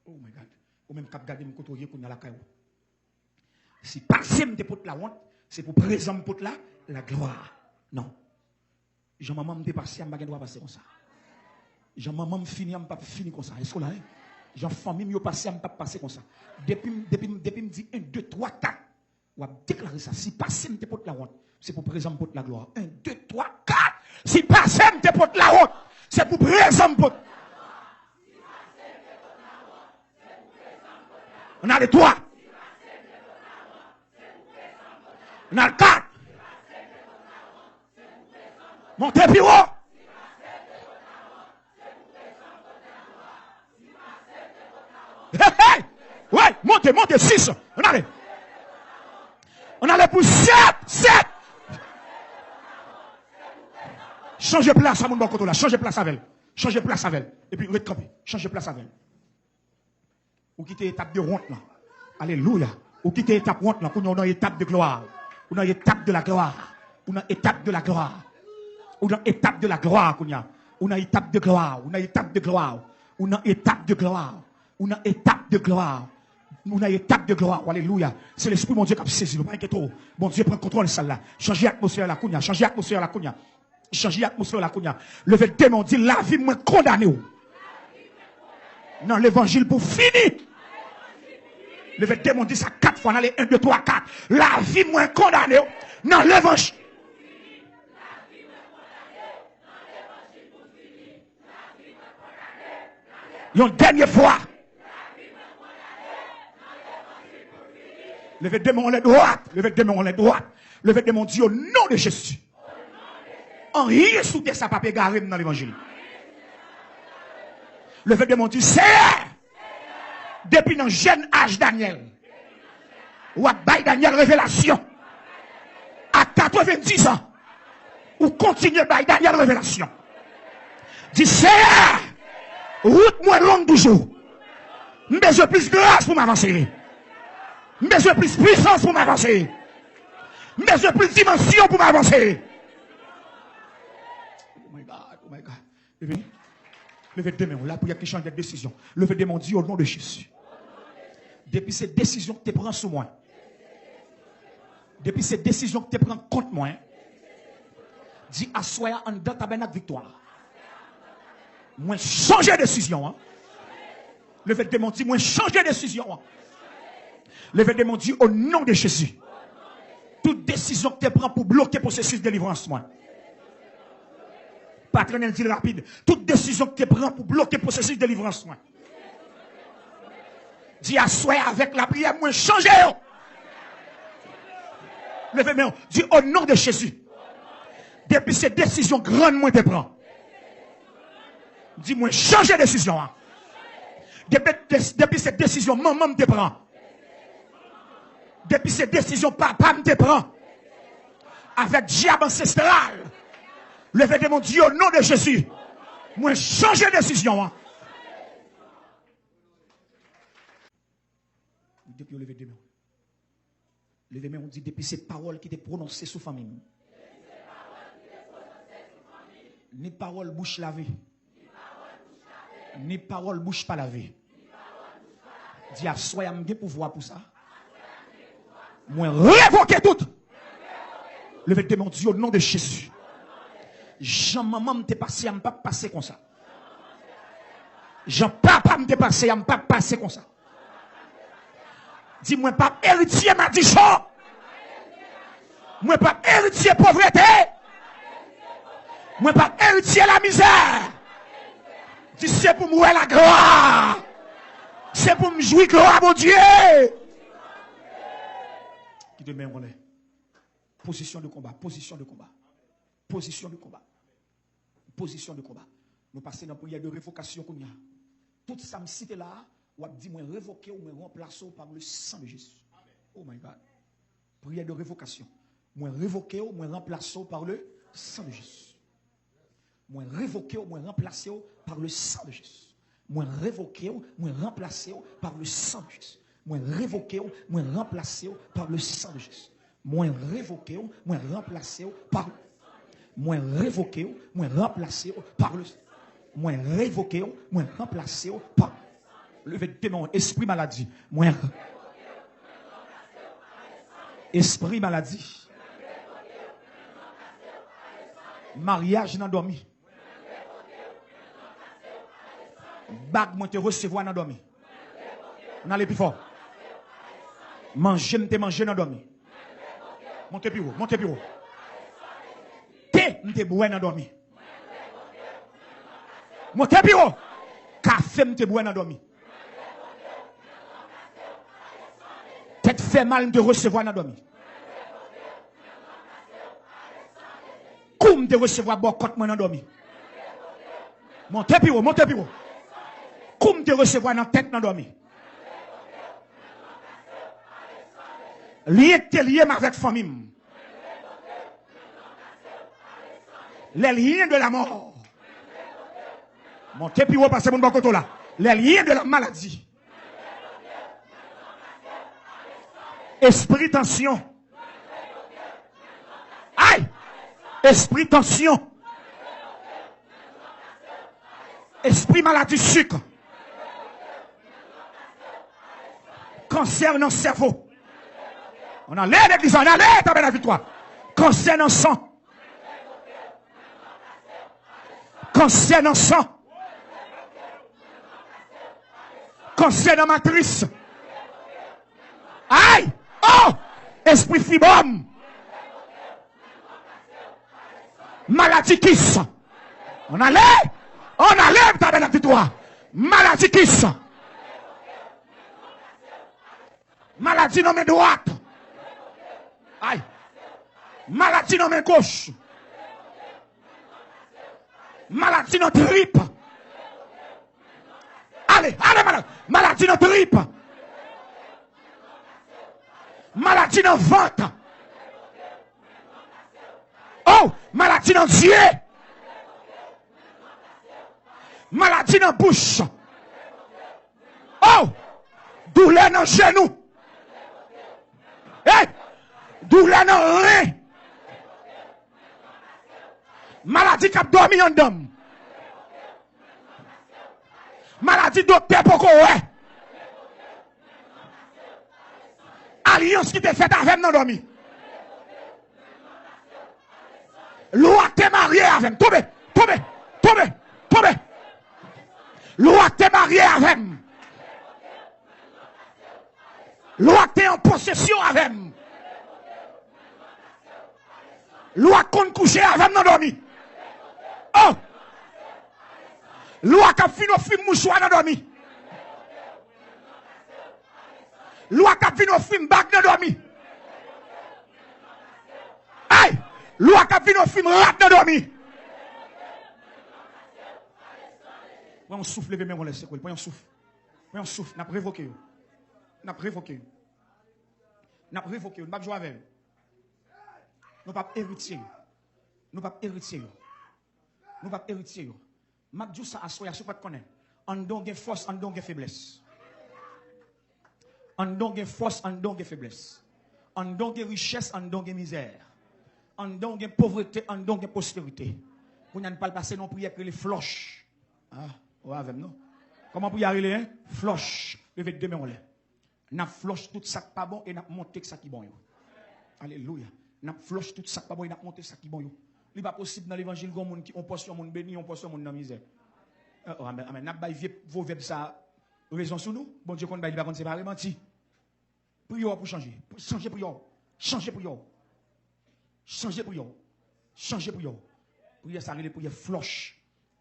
Oh my God. Ou menm k ap gade m kote w ye kounye a lakay ou. Si pase m te pot lawont, se pou prezan m pot la, laglwa. Non. Jan manman m te pase a, m pa gen dwa pase konsa. Jan manman m fini a, m p ap fini konsa. Èske w la, wi? Jan fanmi m yo pase a, m p ap pase konsa. Depi m, depi m, depi m di en, de, twa, kat, w ap deklare sa. Si pase m te pot lawont, se pou prezan m pot laglwa. En, de, twa, kat. Si pase m te pot lawont, se pou prezan m pot. Ann ale twa. Ann al kat. Monte pi wo. Hey, hey! Wi, monte, monte, sis. Ann ale. Ann ale pou sèt, sèt. Chanje plas a moun bò kote w la. Chanje plas avè l. Chanje plas avè l. Epi ret kanpe. Chanje plas avè l. Ou kite etap de wont lan. Alelouya. Ou kite etap wont lan. Kounye a ou nan etap de glwa. Ou nan etap de la glwa. Ou nan etap de la glwa. Ou nan etap de la glwa kounye a. Ou nan etap de glwa. Ou nan etap de glwa. Ou nan etap de glwa. Ou nan etap de glwa. Ou nan etap de glwa. Alelouya. Se Lespri Bondye k ap sezi nou. Pa enkyete w. Bondye pran kontwòl sal la. Chanje atmosfè la kounye a. Chanje atmosfè la kounye a. Chanje atmosfè la kounye a. Leve de men w, di, lavi mwen kondane w. Nan levanjil pou fini. Leve de men w, di sa kat fwa, n ale en, de, twa, kat. Lavi mwen kondane w. Nan levanjil. Yon dènye fwa. Leve de men w anlè dwat. Leve de men w anlè dwat. Leve de men w, di, o non de Jezi. Anyen sou tè sa p ap egare m nan levanjil. Leve de men w, di, Seyè, depi nan jèn aj Danyèl, w ap bay Danyèl revelasyon. A katrevenndizan, ou kontinye bay Danyèl revelasyon. Di, Seyè, wout mwen long toujou. M bezwen plis gras pou m avanse. M bezwen plis pwisans pou m avanse. M bezwen plis dimansyon pou m avanse. Oh my God, oh my God. Leve, leve de men w. Lapriyè ki chanje desizyon. Leve de men w, di, o non de Jezi. Depi se desizyon ki te pran sou mwen. Depi se desizyon ki te pran kont mwen. Di aswè a anndan tabènak viktwa. Mwen chanje desizyon an. Leve de men w, di, mwen chanje desizyon an. Leve de men w, di, o non de Jezi. Tout desizyon ki te pran pou bloke pwosesis delivrans mwen. Pa trennen l, di l rapid. Tout desizyon ki te pran pou bloke pwosesis delivrans mwen. Di aswè avèk lapriyè, mwen chanje yo. Leve men w, di o non de Jezi. Depi se desizyon grann mwen te pran. Di mwen chanje desizyon an. Depi, depi se desizyon manman m te pran. Depi se desizyon papa m te pran. Avèk dyab ansestral. Leve de men w, di o non de Jezi. Mwen chanje desizyon an. Depi w leve de men w. Leve men w, di depi se pawòl ki te pwononse sou fanmi m. Ni pawòl bouch lave. Ni pawòl bouch pa lave. Di aswè a m gen pouvwa pou sa. Mwen revoke tout. Leve de men w, di o non de Jezi. Jan manman m te pase a, m p ap pase konsa. Jan papa m te pase a, m p ap pase konsa. Di, mwen p ap eritye madichon. Mwen p ap eritye povrete. Mwen p ap eritye lamizè. Di, se pou m wè laglwa. Se pou m jwi glwa Bondye. Kite men w anlè. Pozisyon de konba, pozisyon de konba. Pozisyon de konba. Pozisyon de konba. Nou pase nan priyè de revokasyon kounye a. Tout sa m site la a, w ap di, mwen revoke w, mwen ranplase w par le sang de Jésus. Oh my God. Priyè de revokasyon. Mwen revoke w, mwen ranplase w par le sang de Jésus. Mwen revoke w, mwen ranplase w par le sang de Jésus. Mwen revoke w, mwen ranplase w par le sang de Jésus. Mwen revoke w, mwen ranplase w par le sang de Jésus. Mwen revoke w, mwen ranplase w par Mwen revoke w, mwen ranplase w par le Mwen revoke w, mwen ranplase w par Leve de men w, espri maladi. Mwen Espri maladi. Maryaj nan dòmi. Bag mwen te resevwa nan dòmi. Ann ale pi fò. Manje m te manje nan dòmi. Monte pi wo, monte pi wo. Te m te bwè nan dòmi. Monte pi wo. Kafe m te bwè nan dòmi. Tèt fè mal m te resevwa nan dòmi. Kou m te resevwa bò kòt mwen nan dòmi. Monte pi wo, monte pi wo. Kou m te resevwa nan tèt nan dòmi. Lyen k te lye m avèk fanmi m. Les liens de la mort. Monte pi wo pase moun bò kote w la. Les liens de la maladie. Espri tansyon. Ay! Espri tansyon. Espri maladi sik. Kansè nan sèvo. Ann ale legliz la, ann ale Tabènak Viktwa. Kansè nan san. Kansè nan san. Kansè nan matris. Ay! Oh! Espri fibòm. Maladi kis. Ann ale! Ann ale Tabènak Viktwa. Maladi kis. Maladi nan men dwat. Ay. Maladi nan men goch. Maladi nan trip. Ale, ale maladi. Maladi nan trip. Maladi nan vant. Oh, maladi nan zye. Maladi nan bouch. Oh, doulè nan jenou. Hey, doulè nan ren. Maladi k ap dòmi anndan m. Maladi doktè poko wè. Alyans ki te fèt avè m nan dòmi. Lwa te marye avè m. Tonbe, tonbe, tonbe, tonbe. Lwa te marye avè m. Lwa te an posesyon avè m. Lwa konn kouche avè m nan dòmi. Oh! Lwa k ap vin ofri m mouchwa nan dòmi. Lwa k ap vin ofri m bag nan dòmi. Ay! Lwa k ap vin ofri m rad nan dòmi. Pran yon souf, leve men w anlè, sekwe l. Pran yon souf. Pran yon souf. N ap revoke yo. N ap revoke yo. N ap revoke yo. Nou p ap jwe avè yo. Nou p ap eritye yo. Nou p ap eritye yo. Nou p ap eritye yo. M ap di w sa aswè a, si w pa t konnen. Anndan w gen fòs, anndan w gen feblès. Anndan w gen fòs, anndan w gen feblès. Anndan w gen richès, anndan w gen mizè. Anndan w gen povrete, anndan w gen pwosperite. Kounye a n pral pase nan yon priyè k rele flòch. Ah, ou avè m non? Kòman priyè a rele, en? Flòch. Leve de men w anlè. N ap flòch tout sa k pa bon e n ap monte sa ki bon yo. Alelouya. N ap flòch tout sa k pa bon e n ap monte sa ki bon yo. Li pa posib nan levanjil gon moun ki on pòsyon moun beni, on pòsyon moun nan mizè. Oh, oh, amèn, amèn. N ap bay vye pwovèb sa rezon sou nou. Bondye konn bay, li pa konn separe, manti. Priyè w pou chanje. Chanje priyè w. Chanje priyè w. Chanje priyè w. Chanje priyè w. Priyè sa rele priyè flòch.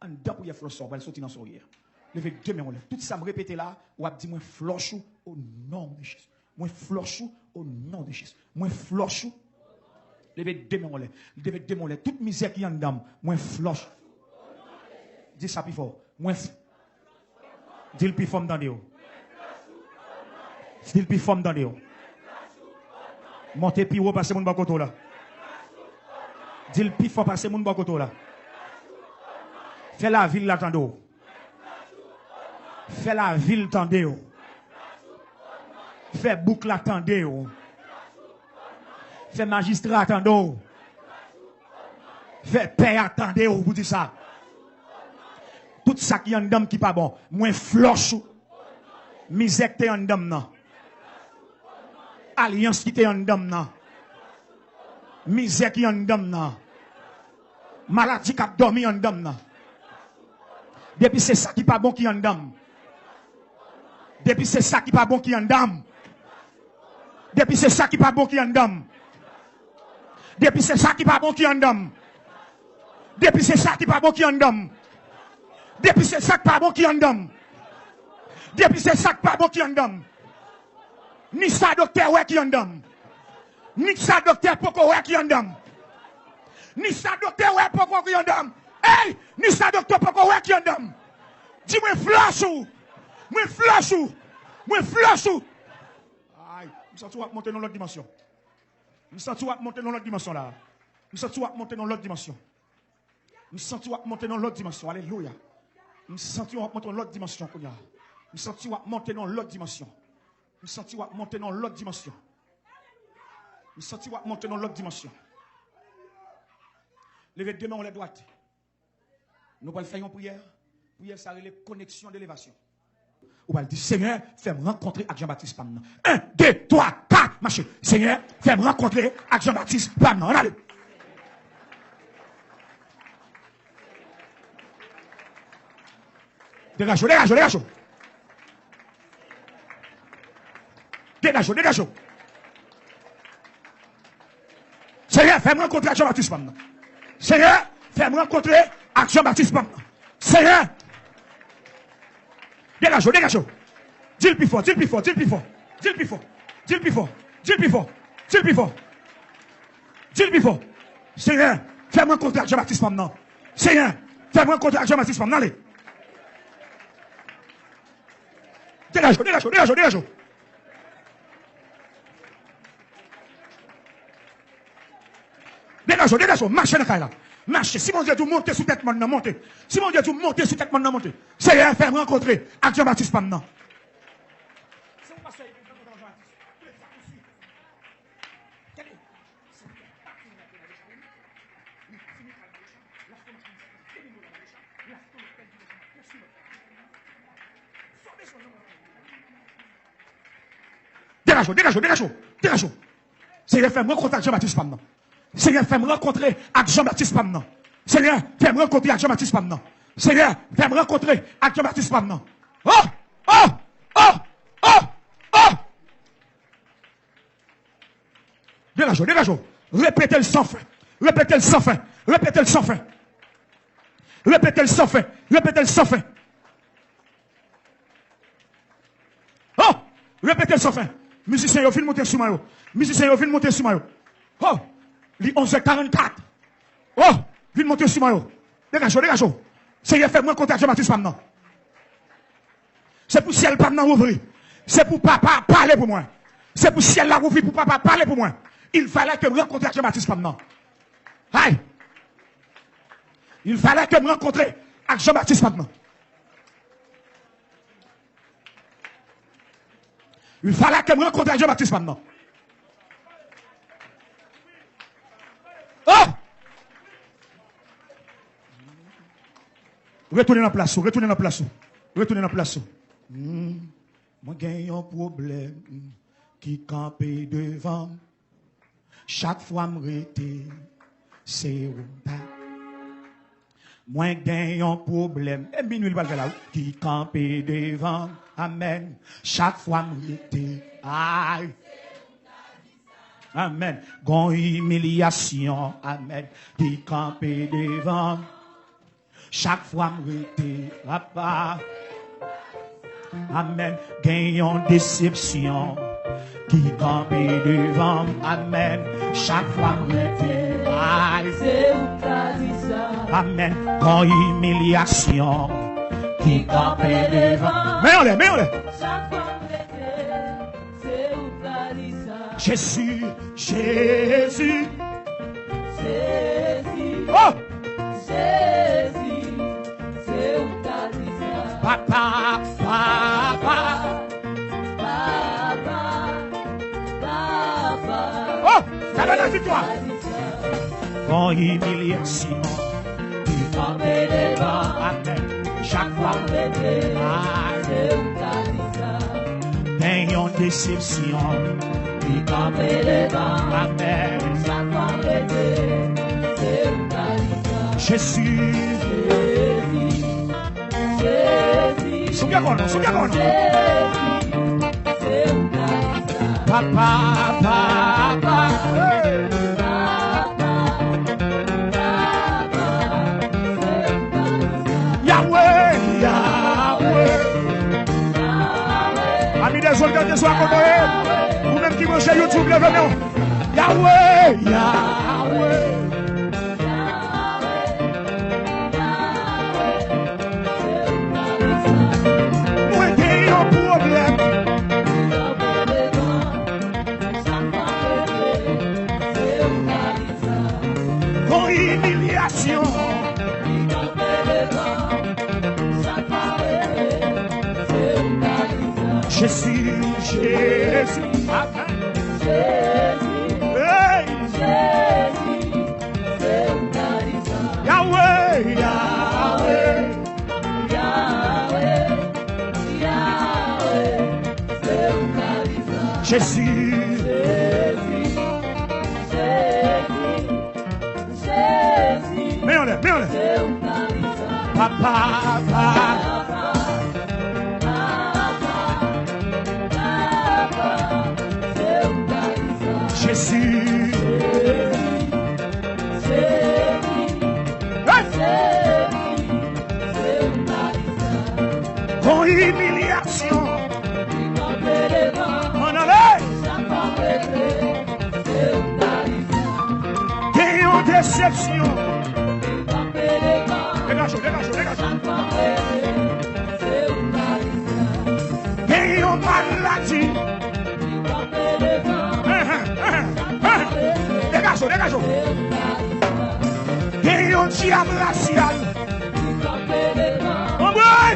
Anndan priyè flòch sa, w pral soti nan sa w ye a. Leve de men w anlè. Tout sa m repete la, w ap di, mwen flòch ou o non de Jezi. Mwen flòch ou o non de Jezi. Mwen flòch ou. Leve de men w anlè. Leve de men w anlè. Tout mizè ki anndan m, mwen flòch. Di sa pi fò. Mwen f-, di l pi fò, m tande w. Di l pi fò, m tande w. Monte pi wo pase moun bò kote w la. Di l pi fò pase moun bò kote w la. Fè lavil la tande w. Fè lavil tande w. Fè bouk la tande w. Fè majistra a tande w. Fè pè a tande w pou di sa. Tout sa ki anndan m ki pa bon, mwen flòch ou. Mizè ki te anndan m nan. Alyans ki te anndan m nan. Mizè ki anndan m nan. Maladi k ap dòmi anndan m nan. Depi se sa ki pa bon ki anndan m. Depi se sa ki pa bon ki anndan m. Depi se sa ki pa bon ki anndan m. Depi se sa ki pa bon ki anndan m. Depi se sa ki pa bon ki anndan m. Depi se sa k pa bon ki anndan m. Depi se sa k pa bon ki anndan m. Ni sa doktè wè ki anndan m. Ni sa doktè poko wè ki anndan m. Ni sa doktè wè poko ki anndan m. Ey! Ni sa doktè poko wè ki anndan m. Di mwen flòch ou. Mwen flòch ou. Mwen flòch ou. Ay, m santi w ap monte nan lòt dimansyon. M santi w ap monte nan lòt dimansyon la. M santi w ap monte nan lòt dimansyon. M santi w ap monte nan lòt dimansyon. Alelouya. M santi w ap monte nan lòt dimansyon kounye a. M santi w ap monte nan lòt dimansyon. M santi w ap monte nan lòt dimansyon. M santi w ap monte nan lòt dimansyon. Leve de men w lè dwat. Nou pral fè yon priyè. Priyè sa rele koneksyon de levasyon. Ou pral di, Senyè, fè m rankontre ak Jan Batis pa m nan. En, de, twa, kat, mache. Senyè, fè m rankontre ak Jan Batis pa m nan. Ann ale. Degaje w, degaje w, degaje w. Degaje w, degaje w. Senyè, fè m rankontre ak Jan Batis pa m nan. Senyè, fè m rankontre ak Jan Batis pa m nan. Senyè, degaje w, degaje w. Di l pi fò, di l pi fò, di l pi fò. Di l pi fò, di l pi fò, di l pi fò, di l pi fò. Di l pi fò. Senyè, fè m rankontre ak Jan Batis pa m nan. Senyè, fè m rankontre ak Jan Batis pa m nan. Ale. Degaje w, degaje w, degaje w, degaje w. Degaje w, degaje w, mache nan kay la. Mache. Si Bondye di w monte sou tèt mòn nan, monte. Si Bondye di w monte sou tèt mòn nan, monte. Senyè, fè m rankontre ak Jan Batis pa m nan. Degaje w, degaje w, degaje w, degaje w. Senyè, fè m rankontre ak Jan Batis pa m nan. Senyè, fè m rankontre ak Jan Batis pa m nan. Senyè, fè m rankontre ak Jan Batis pa m nan. Senyè, fè m rankontre ak Jan Batis pa m nan. Oh! Oh! Oh! Oh! Oh! Degaje w, degaje w. Repete l san fen. Repete l san fen. Repete l san fen. Repete l san fen. Repete l san fen. Oh! Repete l san fen. Mizisyen yo, vin monte enstriman yo. Mizisyen yo, vin monte enstriman yo. Oh! Li onz è karannkat. Oh! Vin monte enstriman yo. Degaje w, degaje w. Senyè, fè m rankontre ak Jan Batis pa m nan. Se pou syèl pa m nan ouvri. Se pou papa pale pou mwen. Se pou syèl la ouvri pou papa pale pou mwen. Il fallait que m rankontre ak Jan Batis pa m nan. Ay! Il fallait que m rankontre ak Jan Batis pa m nan. Il fallait que m rankontre ak Jan Batis pa m nan. Oh! Retounen nan plas ou, retounen nan plas ou, retounen nan plas ou. Hmm. Mwen gen yon pwoblèm ki kanpe devan m. Chak fwa m rete, se ou m pa. Mwen gen yon pwoblèm. E minwi li pral fè la, wi. Ki kanpe devan m. Amèn. Chak fwa m rete. Ay. Amèn. Gon imilyasyon. Amèn. Ki kanpe devan m. Chak fwa m rete, papa. Amèn. Gen yon desepsyon ki kanpe devan m. Amèn. Chak fwa m rete, ay. Se ou k ka di sa. Amèn. Gon imilyasyon ki kanpe devan m. Men anlè, men anlè. Chak fwa m rete, se ou k ka di sa. Jezi, Jezi. Jezi. Oh! Jezi, se ou k ka di sa. Papa, papa. Papa, papa. Oh! Gade la viktwa. Bon imilyasyon ki kanpe devan. Amèn. Chak fwa m rete, se ou k ka di sa. Gen yon desepsyon ki kanpe devan. Amèn. Chak fwa m rete, se ou k ka di sa. Jezi. Jezi. Jezi. Soupye kò nou, soupye kò nou. Jezi. Se ou k ka di sa. Papa, papa. Hey. Papa. Yahweh, Yahweh. Ami de zòn, gade sou akote. Ou menm ki branche YouTube, leve men w. Yahweh, Yahweh. Mwen gen yon pwoblèm. Gon imilyasyon. Jezi, Jezi, amèn. Hey! Yahweh, Yahweh. Jezi. Men anlè, men anlè. Papa, papa. Jezi. Hey! Gon imilyasyon. Ann ale. Gen yon desepsyon. Degaje w, degaje w, degaje w. Gen yon maladi. Degaje w, degaje w. Gen yon dyab rasyal. Anmwey!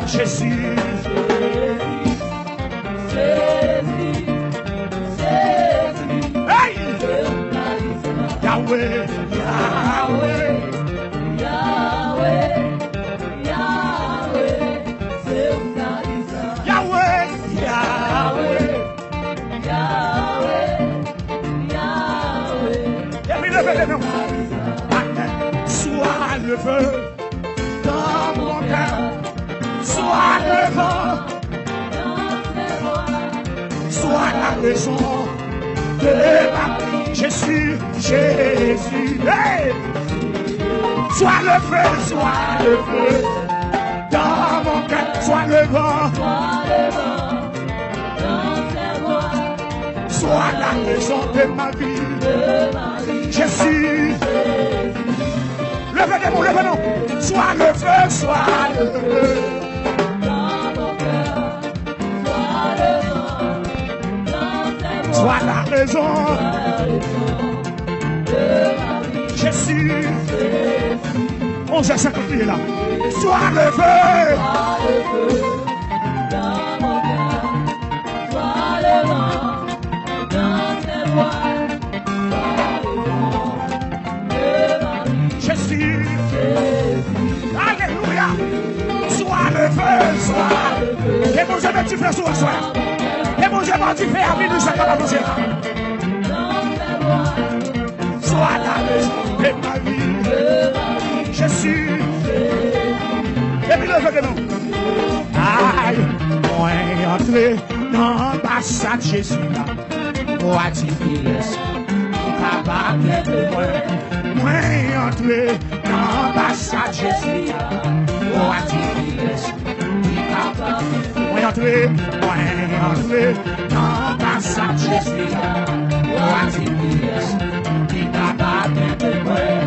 Jezi. Hey! Yahweh, Yahweh. Yahweh, Yahweh. Epi leve, leve. Sois le feu dans mon cœur. Sois le vent. Sois la raison de ma vie. Jésus, Jésus. Hey! Sois le feu, sois le feu dans mon cœur. Sois le vent. Sois la raison de ma vie. Jésus. Leve de nou, leve nou. Sois le feu, sois le feu. Sois la raison. Jésus. Onz è senkant li ye la. Sois le feu. Jezi. Alelouya. Sois le feu, sois. Ke Bondye met dife sou ou aswè. Ke Bondye ba w dife a minwi sa k ap avanse la. Sois la raison. Et ma vie, Jésus. Epi leve ke nou. Ay, mwen antre nan anbasad Jezi a. O a di ki yès ki kapab leve mwen. Mwen antre nan anbasad Jezi a. O a di ki yès ki kapab. Mwen antre, mwen antre nan anbasad Jezi a. O a di ki yès ki kapab leve mwen.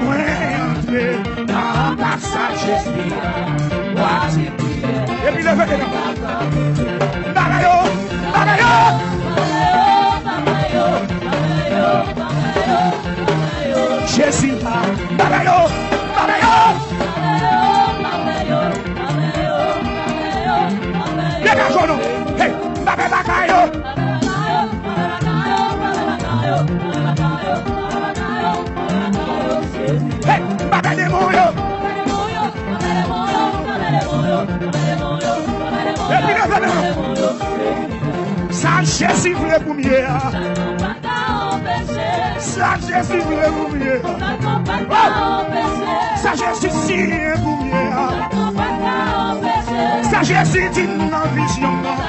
Mwen antre nan anbasad Jezi a. O a di ki yès. Epi leve ke nou. Bagay yo, bagay yo. Jezi, bagay yo, bagay yo. Degaje w non. Hey, bagay bagay yo. Hey, bagay demon yo. Epi leve men w. Sa Jezi vle pou m ye a. Sa Jezi vle pou m ye a. Oh! Sa Jezi siyen pou m ye a. Sa Jezi di m nan vizyon nan.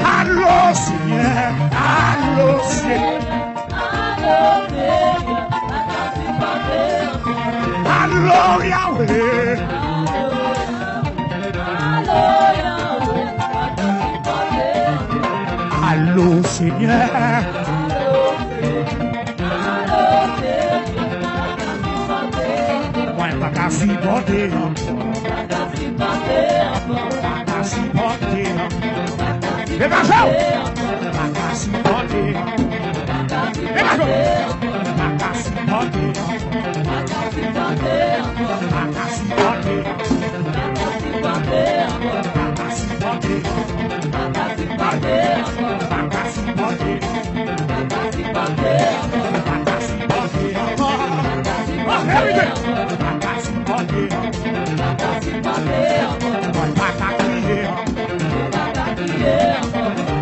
Alo Senyè, alo Senyè. Alo Yahweh. Alo Senyè. Mwen pa ka sipòte ankò. Pa ka sipòte ankò. Degaje w! Pa ka sipòte ankò. Degaje w! Pa ka sipòte ankò. Pa ka sipòte ankò. Pa ka sipòte ankò. Pa ka sipòte ankò. Pa ka sipòte ankò. Pa ka sipòte ankò. Pa ka sipòte ankò. Oh, everything. Pa ka sipòte ankò. Mwen pa ka kriye ankò.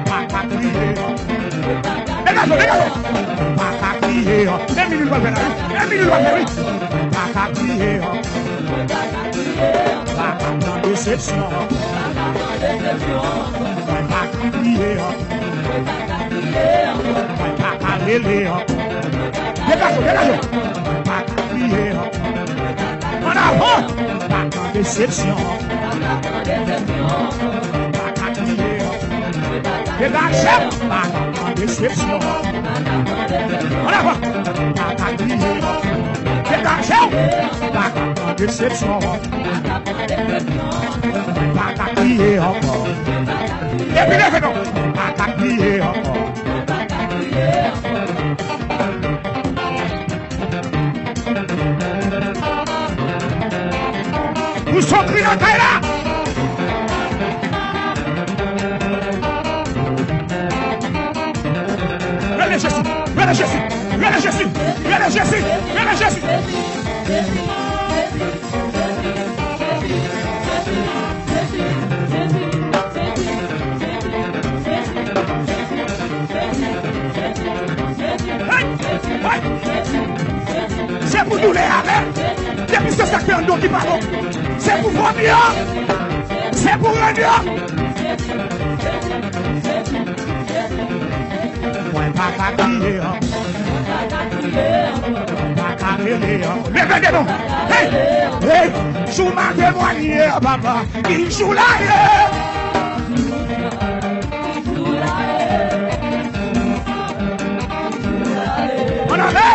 Pa ka kriye ankò. Degaje w, degaje w. Pa ka kriye ankò. Emili l pral fè la, wi. Emili l pral fè, wi. Pa ka kriye ankò. Pa ka pran desepsyon. Mwen pa ka kriye ankò. Mwen pa ka rele ankò. Degaje w, degaje w. Mwen pa ka kriye ankò. Ann avan. Pa pran desepsyon. Pa ka kriye ankò. Degaje w. Pa pran desepsyon. Ann avan. Pa ka kriye ankò. Degaje w. Pa pran desepsyon. Pa ka kriye ankò. Epi leve non. Pa ka kriye ankò. Ou sot ri nan kay la. Rele Jezi, rele Jezi, rele Jezi, rele Jezi, rele Jezi. Hey! Hey! Se pou doulè a, men depi se sa k fè yon do ki pa bon. Se pou vomi an. Se pou rann yo. Mwen pa ka kriye ankò. Mwen pa ka rele ankò. Leve de nou. Hey! Hey! Jou m a temwanye a, papa. Ki jou la ye? Ann ale!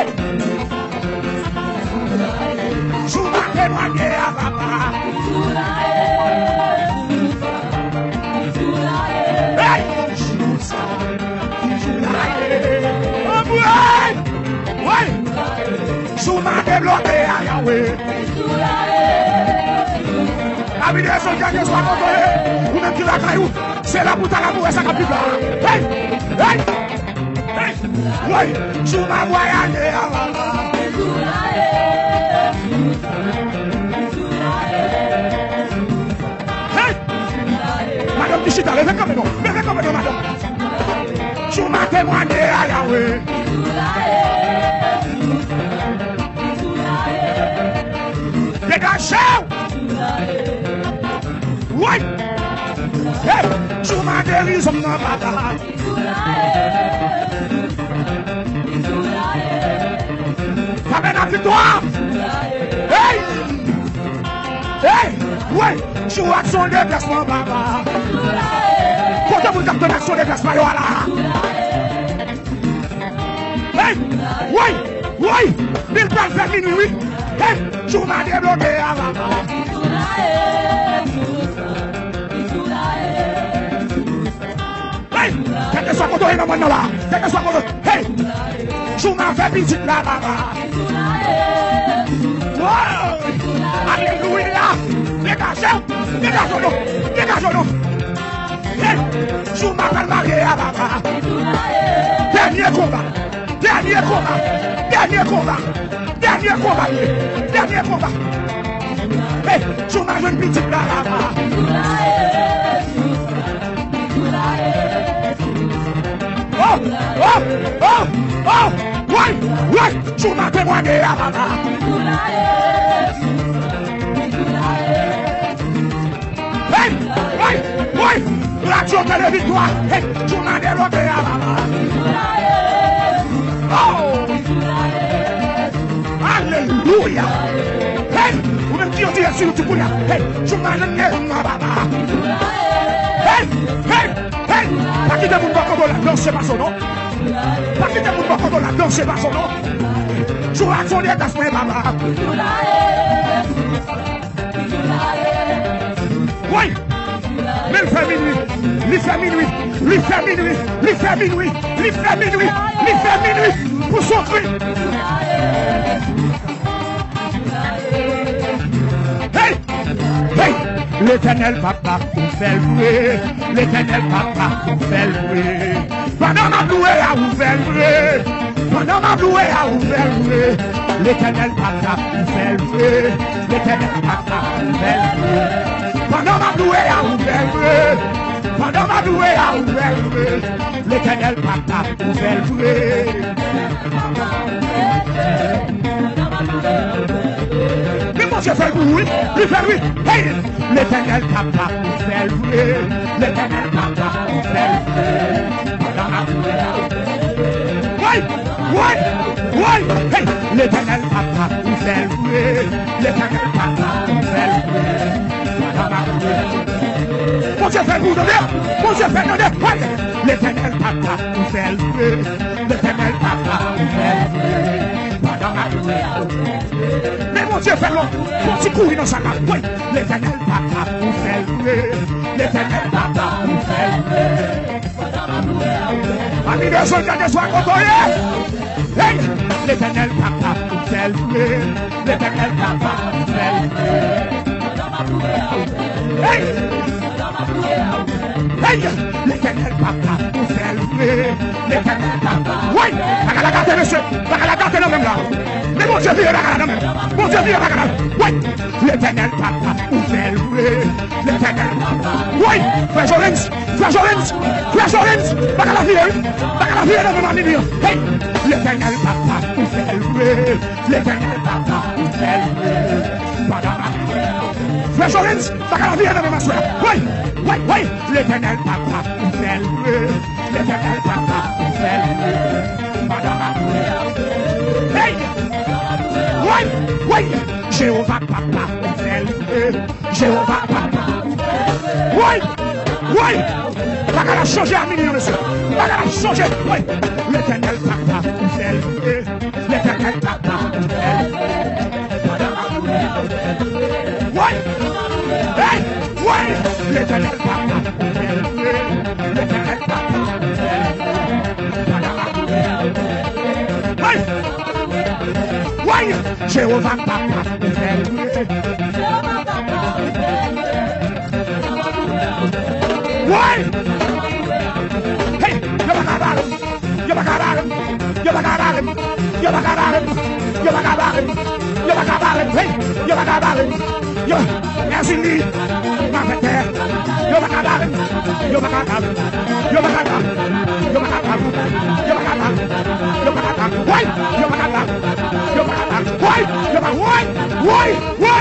Jou m a temwanye a, papa. Hey! Jou sa. Anmwey! Woy! Jou m a debloke a, Yahweh. Pa vin rezon kèlkeswa kote w ye. Ou menm ki lakay ou, se la pou w ta la pou w wè sa k ap viv la. Hey! Hey! Hey! Woy! Jou m a vwayaje a, papa. Hey! Madanm ki chita, leve kanpe non. Leve kanpe non, madanm. Jou m a temwanye a, Yahweh. Chèw! Woy! Hey! Jou m a deriz m nan papa. Frape nan viktwa! Hey! Hey! Woy! Jou ak son deplasman papa. Kote moun k ap tann ak son deplasman yo a la? Hey! Woy! Woy! Bil pral fè minwi wi. Hey! Jou m a debloke a papa. Hey! Kèlkeswa kote w ye nan mòn nan la. Kèlkeswa kote w. Hey! Jou m a fè pitit la papa. Woy! Alelouya! Degaje w! Degaje w non! Degaje w non! Hey! Jou m a pral marye a papa. Dènye konba. Dènye konba! Dènye konba! Dènye konba li ye! Dènye konba! Hey! Jou m a jwenn pitit la papa! Oh! Oh! Oh! Oh! Woy! Woy! Jou m a temwanye a papa! Hey! Woy! Woy! Radyo Tele Viktwa! Hey! Jou m a debloke a papa! Oh! Alelouya! Hey! Ou menm ki an dirèk sou YouTube kounye a! Hey! Jou m a jwenn geri m nan papa! Hey! Hey! Hey! Pa kite moun bò kote w la danse pa sou non! Pa kite moun bò kote w la danse pa sou non! Jou ak son deplasman papa! Woy! Men l fè minwi! Li fè minwi! Li fè minwi! Li fè minwi! Li fè minwi! Li fè minwi! Pou son kri! Hey! Hey! Letènèl papa, ou fè l vre! Letènèl papa, ou fè l vre! Pandan m ap louwe a, ou fè l vre. Pandan m ap louwe a, ou fè l vre. Letènèl papa, ou fè l vre. Letènèl papa, ou fè l vre. Pandan m ap louwe a, ou fè l vre. Pandan m ap louwe a, ou fè l vre. Letènèl papa, ou fè l vre. Men Bondye fè l pou ou, wi. Li fè l, wi. Hey! Letènèl papa, ou fè l vre. Letènèl papa, ou fè l vre. Pandan m ap louwe a, ou fè l vre. Woy! Woy! Woy! Hey! Letènèl papa, ou fè l vre. Letènèl papa, ou fè l vre. Pandan m ap louwe a, ou fè l vre. Bondye fè l pou ou, tande! Bondye fè l, tande! Woy! Letènèl papa, ou fè l vre. Letènèl papa, ou fè l vre. Pandan m ap louwe a, ou fè l vre. Men Bondye fè l, fè w ti kouri nan sa k ap. Woy! Letènèl papa, ou fè l vre. Letènèl papa, ou fè l vre. Pa gen bezwen gade swa kote w ye. Hey! Letènèl papa, ou fè l vre. Letènèl papa, ou fè l vre. Hey! Hey! Letènèl papa, ou fè l vre. Letènèl papa. Woy! Bagay la gate, mesye. Bagay la gate nan men m la. Men Bondye vire bagay la nan men m. Bondye vire bagay la. Woy! Letènèl papa, ou fè l vre. Letènèl papa. Woy! Frè Jorens, frè Jorens, frè Jorens. Bagay la vire, wi. Bagay la vire nan men m a minwi an. Hey! Letènèl papa, ou fè l vre. Letènèl papa, ou fè l vre. Pandan m ap louwe a, ou fè l vre. Frè Jorens, bagay la vire nan men m aswè a. Woy! Woy! Woy! Letènèl papa, ou fè l vre. Letènèl papa, ou fè l vre. Pandan m ap louwe a, ou fè l vre. Hey! Woy! Woy! Jewova papa, ou fè l vre. Jewova papa, ou fè l vre. Woy! Woy! Bagay la chanje a minwi an, mesye. Bagay la chanje. Woy! Letènèl papa, ou fè l vre. Letènèl papa, ou fè l vre. Woy! Hey! Woy! Letènèl papa, ou fè l vre. Letènèl papa, ou fè l vre. Woy! Woy! Jewova papa, ou fè l vre. Woy! Hey! Yo pa ka bare m! Yo pa ka bare m! Yo pa ka bare m! Yo pa ka bare m! Yo pa ka bare m! Yo pa ka bare m! Hey! Yo pa ka bare m! Yo, Èzili, m avèk tè. Yo pa ka bare m! Yo pa ka bare m! Yo pa ka bare m! Yo pa ka bare m! Yo pa ka bare m! Yo pa ka bare m! Woy! Yo pa ka bare m! Yo pa ka bare m! Woy! Yo pa, woy! Woy! Woy!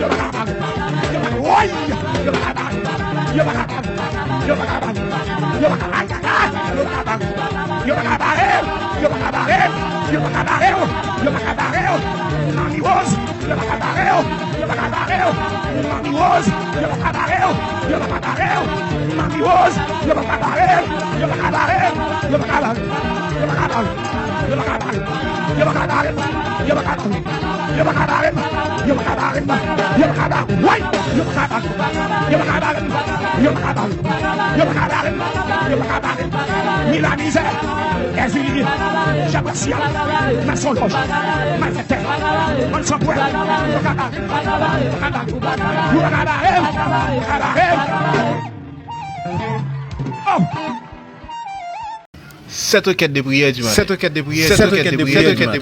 Yo pa ka bare m. Yo pa ka bare m. Woy! Yo pa ka bare m. Yo pa ka bare m. Yo pa ka bare m. Yo pa ka bare m. Yo pa ka bare m. Yo pa ka bare m. Yo pa ka bare m. Yo pa ka bare m. Yo pa ka bare m. Manmi Rose, yo pa ka bare w. Yo pa ka bare w. Manmi Rose, yo pa ka bare w. Yo pa ka bare w. Manmi Rose, yo pa ka bare w. Yo pa ka bare w. Yo pa ka bare w. Yo pa ka bare w. Yo pa ka bare w. Yo pa ka bare w. Yo pa ka bare w. Yo pa ka bare w. Yo pa ka bare w. Yo pa ka bare w. Woy! Yo pa ka bare w. Yo pa ka bare w. Yo pa ka bare w. Yo pa ka bare m. Yo pa ka bare m. Ni lamizè, Èzili, Jean Martial, Mason Lòj, malfèktè, bann sanpwè, yo pa ka bare m. Yo pa ka bare m. Yo pa ka bare m. Yo pa ka bare m. Oh! Cette requête de prière du matin. Cette requête de prière. Cette requête de prière du matin.